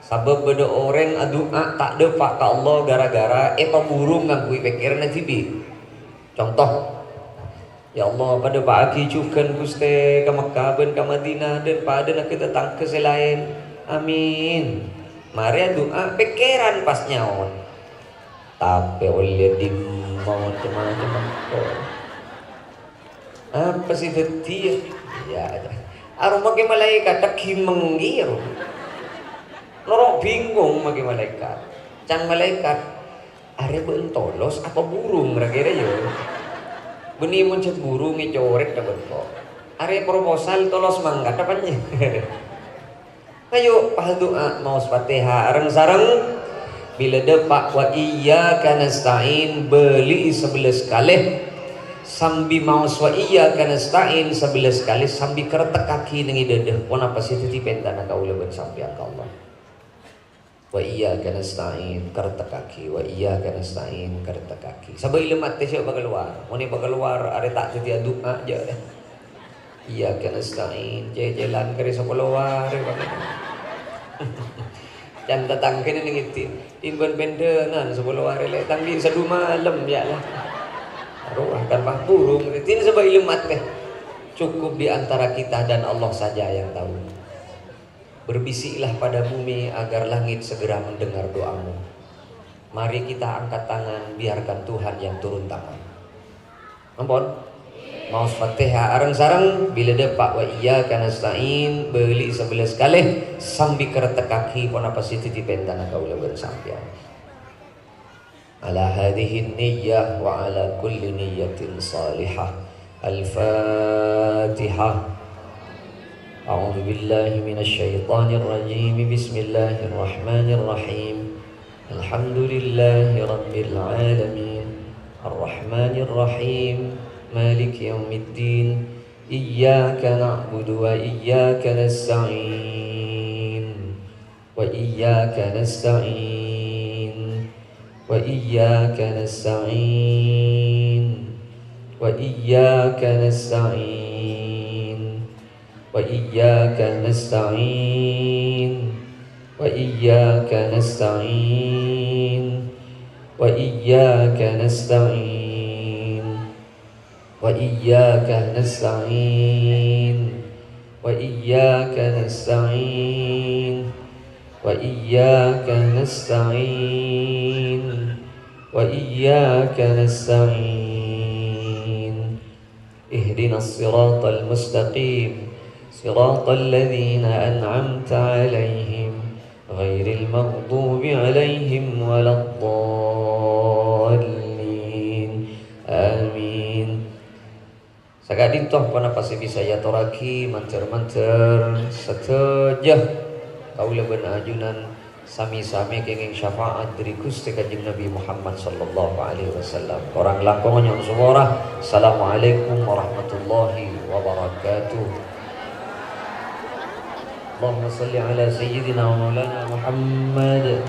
Sabâb bâdâ orèng adu'a ta' dâpa' ka Allah ghârâ-ghârâ èpaburung ngangghuy pèkkèranna dhibi'. Conto, "Ya Allah, padâpa'aghi jhughân, Ghustè, ka Mekkah bân ka Madinah, dân padâna ka tatangghâ sè laèn. Amin." Marè adu'a, pèkkèran pas nyaot. Tapè ollè dimma macem-macem engko'. Apa sè dhâddhiyâ? Iyâ, arowa makè malaèkat, ta' ghimeng kèya, ro. Noro' bingung makè malaèkat. Can malaèkat, "Arè bâ'na tolos apa burung ra-kèra, yâ?" Bânnè mon jhât burung ècorèt dâ' bengko. Arè proposal tolos mangkat apa, nyè? Ayo, pas du'a, maos Fatihah areng-sareng. Bilâ dâpa' wa iyyaka nasta'in, bâli'i sabellâs kalè. Sambi maos wa iyyaka nasta'in sabellâs kalè, sambi kertekkaghi nèng è dâdâ. Ponapa sè dhâddhi pèntana kaulâ bân sampèyan ka Allah? Wa iyyaka nasta'in, kertekkaghi. Wa iyyaka nasta'in, kertekkaghi. Sabâ' ilem atè sè pakalowar. Mon èpakalowar, arè ta' dhâddhi adu'a, jâ'. Iyyaka nasta'in, cècèlan karè sapolo arè, Pak. Can tatangghâna nèng èdhi. Timbân pèndhânan sapolo arè, lè', tanggi sadu malem, ya Allah. Arowa kan, Pak, burung. Dhâddhi sabâ' ilem atè. Cukup di antara kita dan Allah saja yang tahu. Berbisiklah pada bumi agar langit segera mendengar doamu. Mari kita angkat tangan, biarkan Tuhan yang turun tangan. Ampon. Maos Fatihah areng-sareng, bilâ dâpa' wa iyyaka nasta'in, bâli'i sabellâs kalè, sambi kertekkaghi ponapa sè dhâddhi pèntana kaulâ bân sampèyan. Ala hadhihi niyyah wa ala kulli niyyatin salihah. Al-Fatihah. A'udzu billahi minasy syaithanir rajim. Bismillahirrahmanirrahim. Alhamdulillahi rabbil alamin. Arrahmanirrahim. Maliki yaumiddin. Iyyaka na'budu wa iyyaka nasta'in. Wa iyyaka nasta'in. Wa iyyaka nasta'in. Wa iyyaka nasta'in. Wa iyyaka nasta'in. Wa iyyaka nasta'in. Wa iyyaka nasta'in. Wa iyyaka nasta'in. Wa iyyaka nasta'in. Wa iyyaka nasta'in. Wa iyyaka nasta'in. Ihdinas siratal mustaqim. Siratal ladzina an'amta 'alaihim. Ghairil maghdubi 'alaihim waladdallin. Amin. Saka'dinto ponapa sè bisa èatorraghi, mandhâr-mandhâr sadhâjâ kaulâ bân ajunan Sami-sami kèngèng syafaat dhâri Ghustè Kanjeng Nabi Muhammad sallallahu alaihi wasallam. Korang langkong nyo'on sapora. Assalamualaikum warahmatullahi wabarakatuh. Allahumma shalli ala sayyidina wa maulana Muhammad.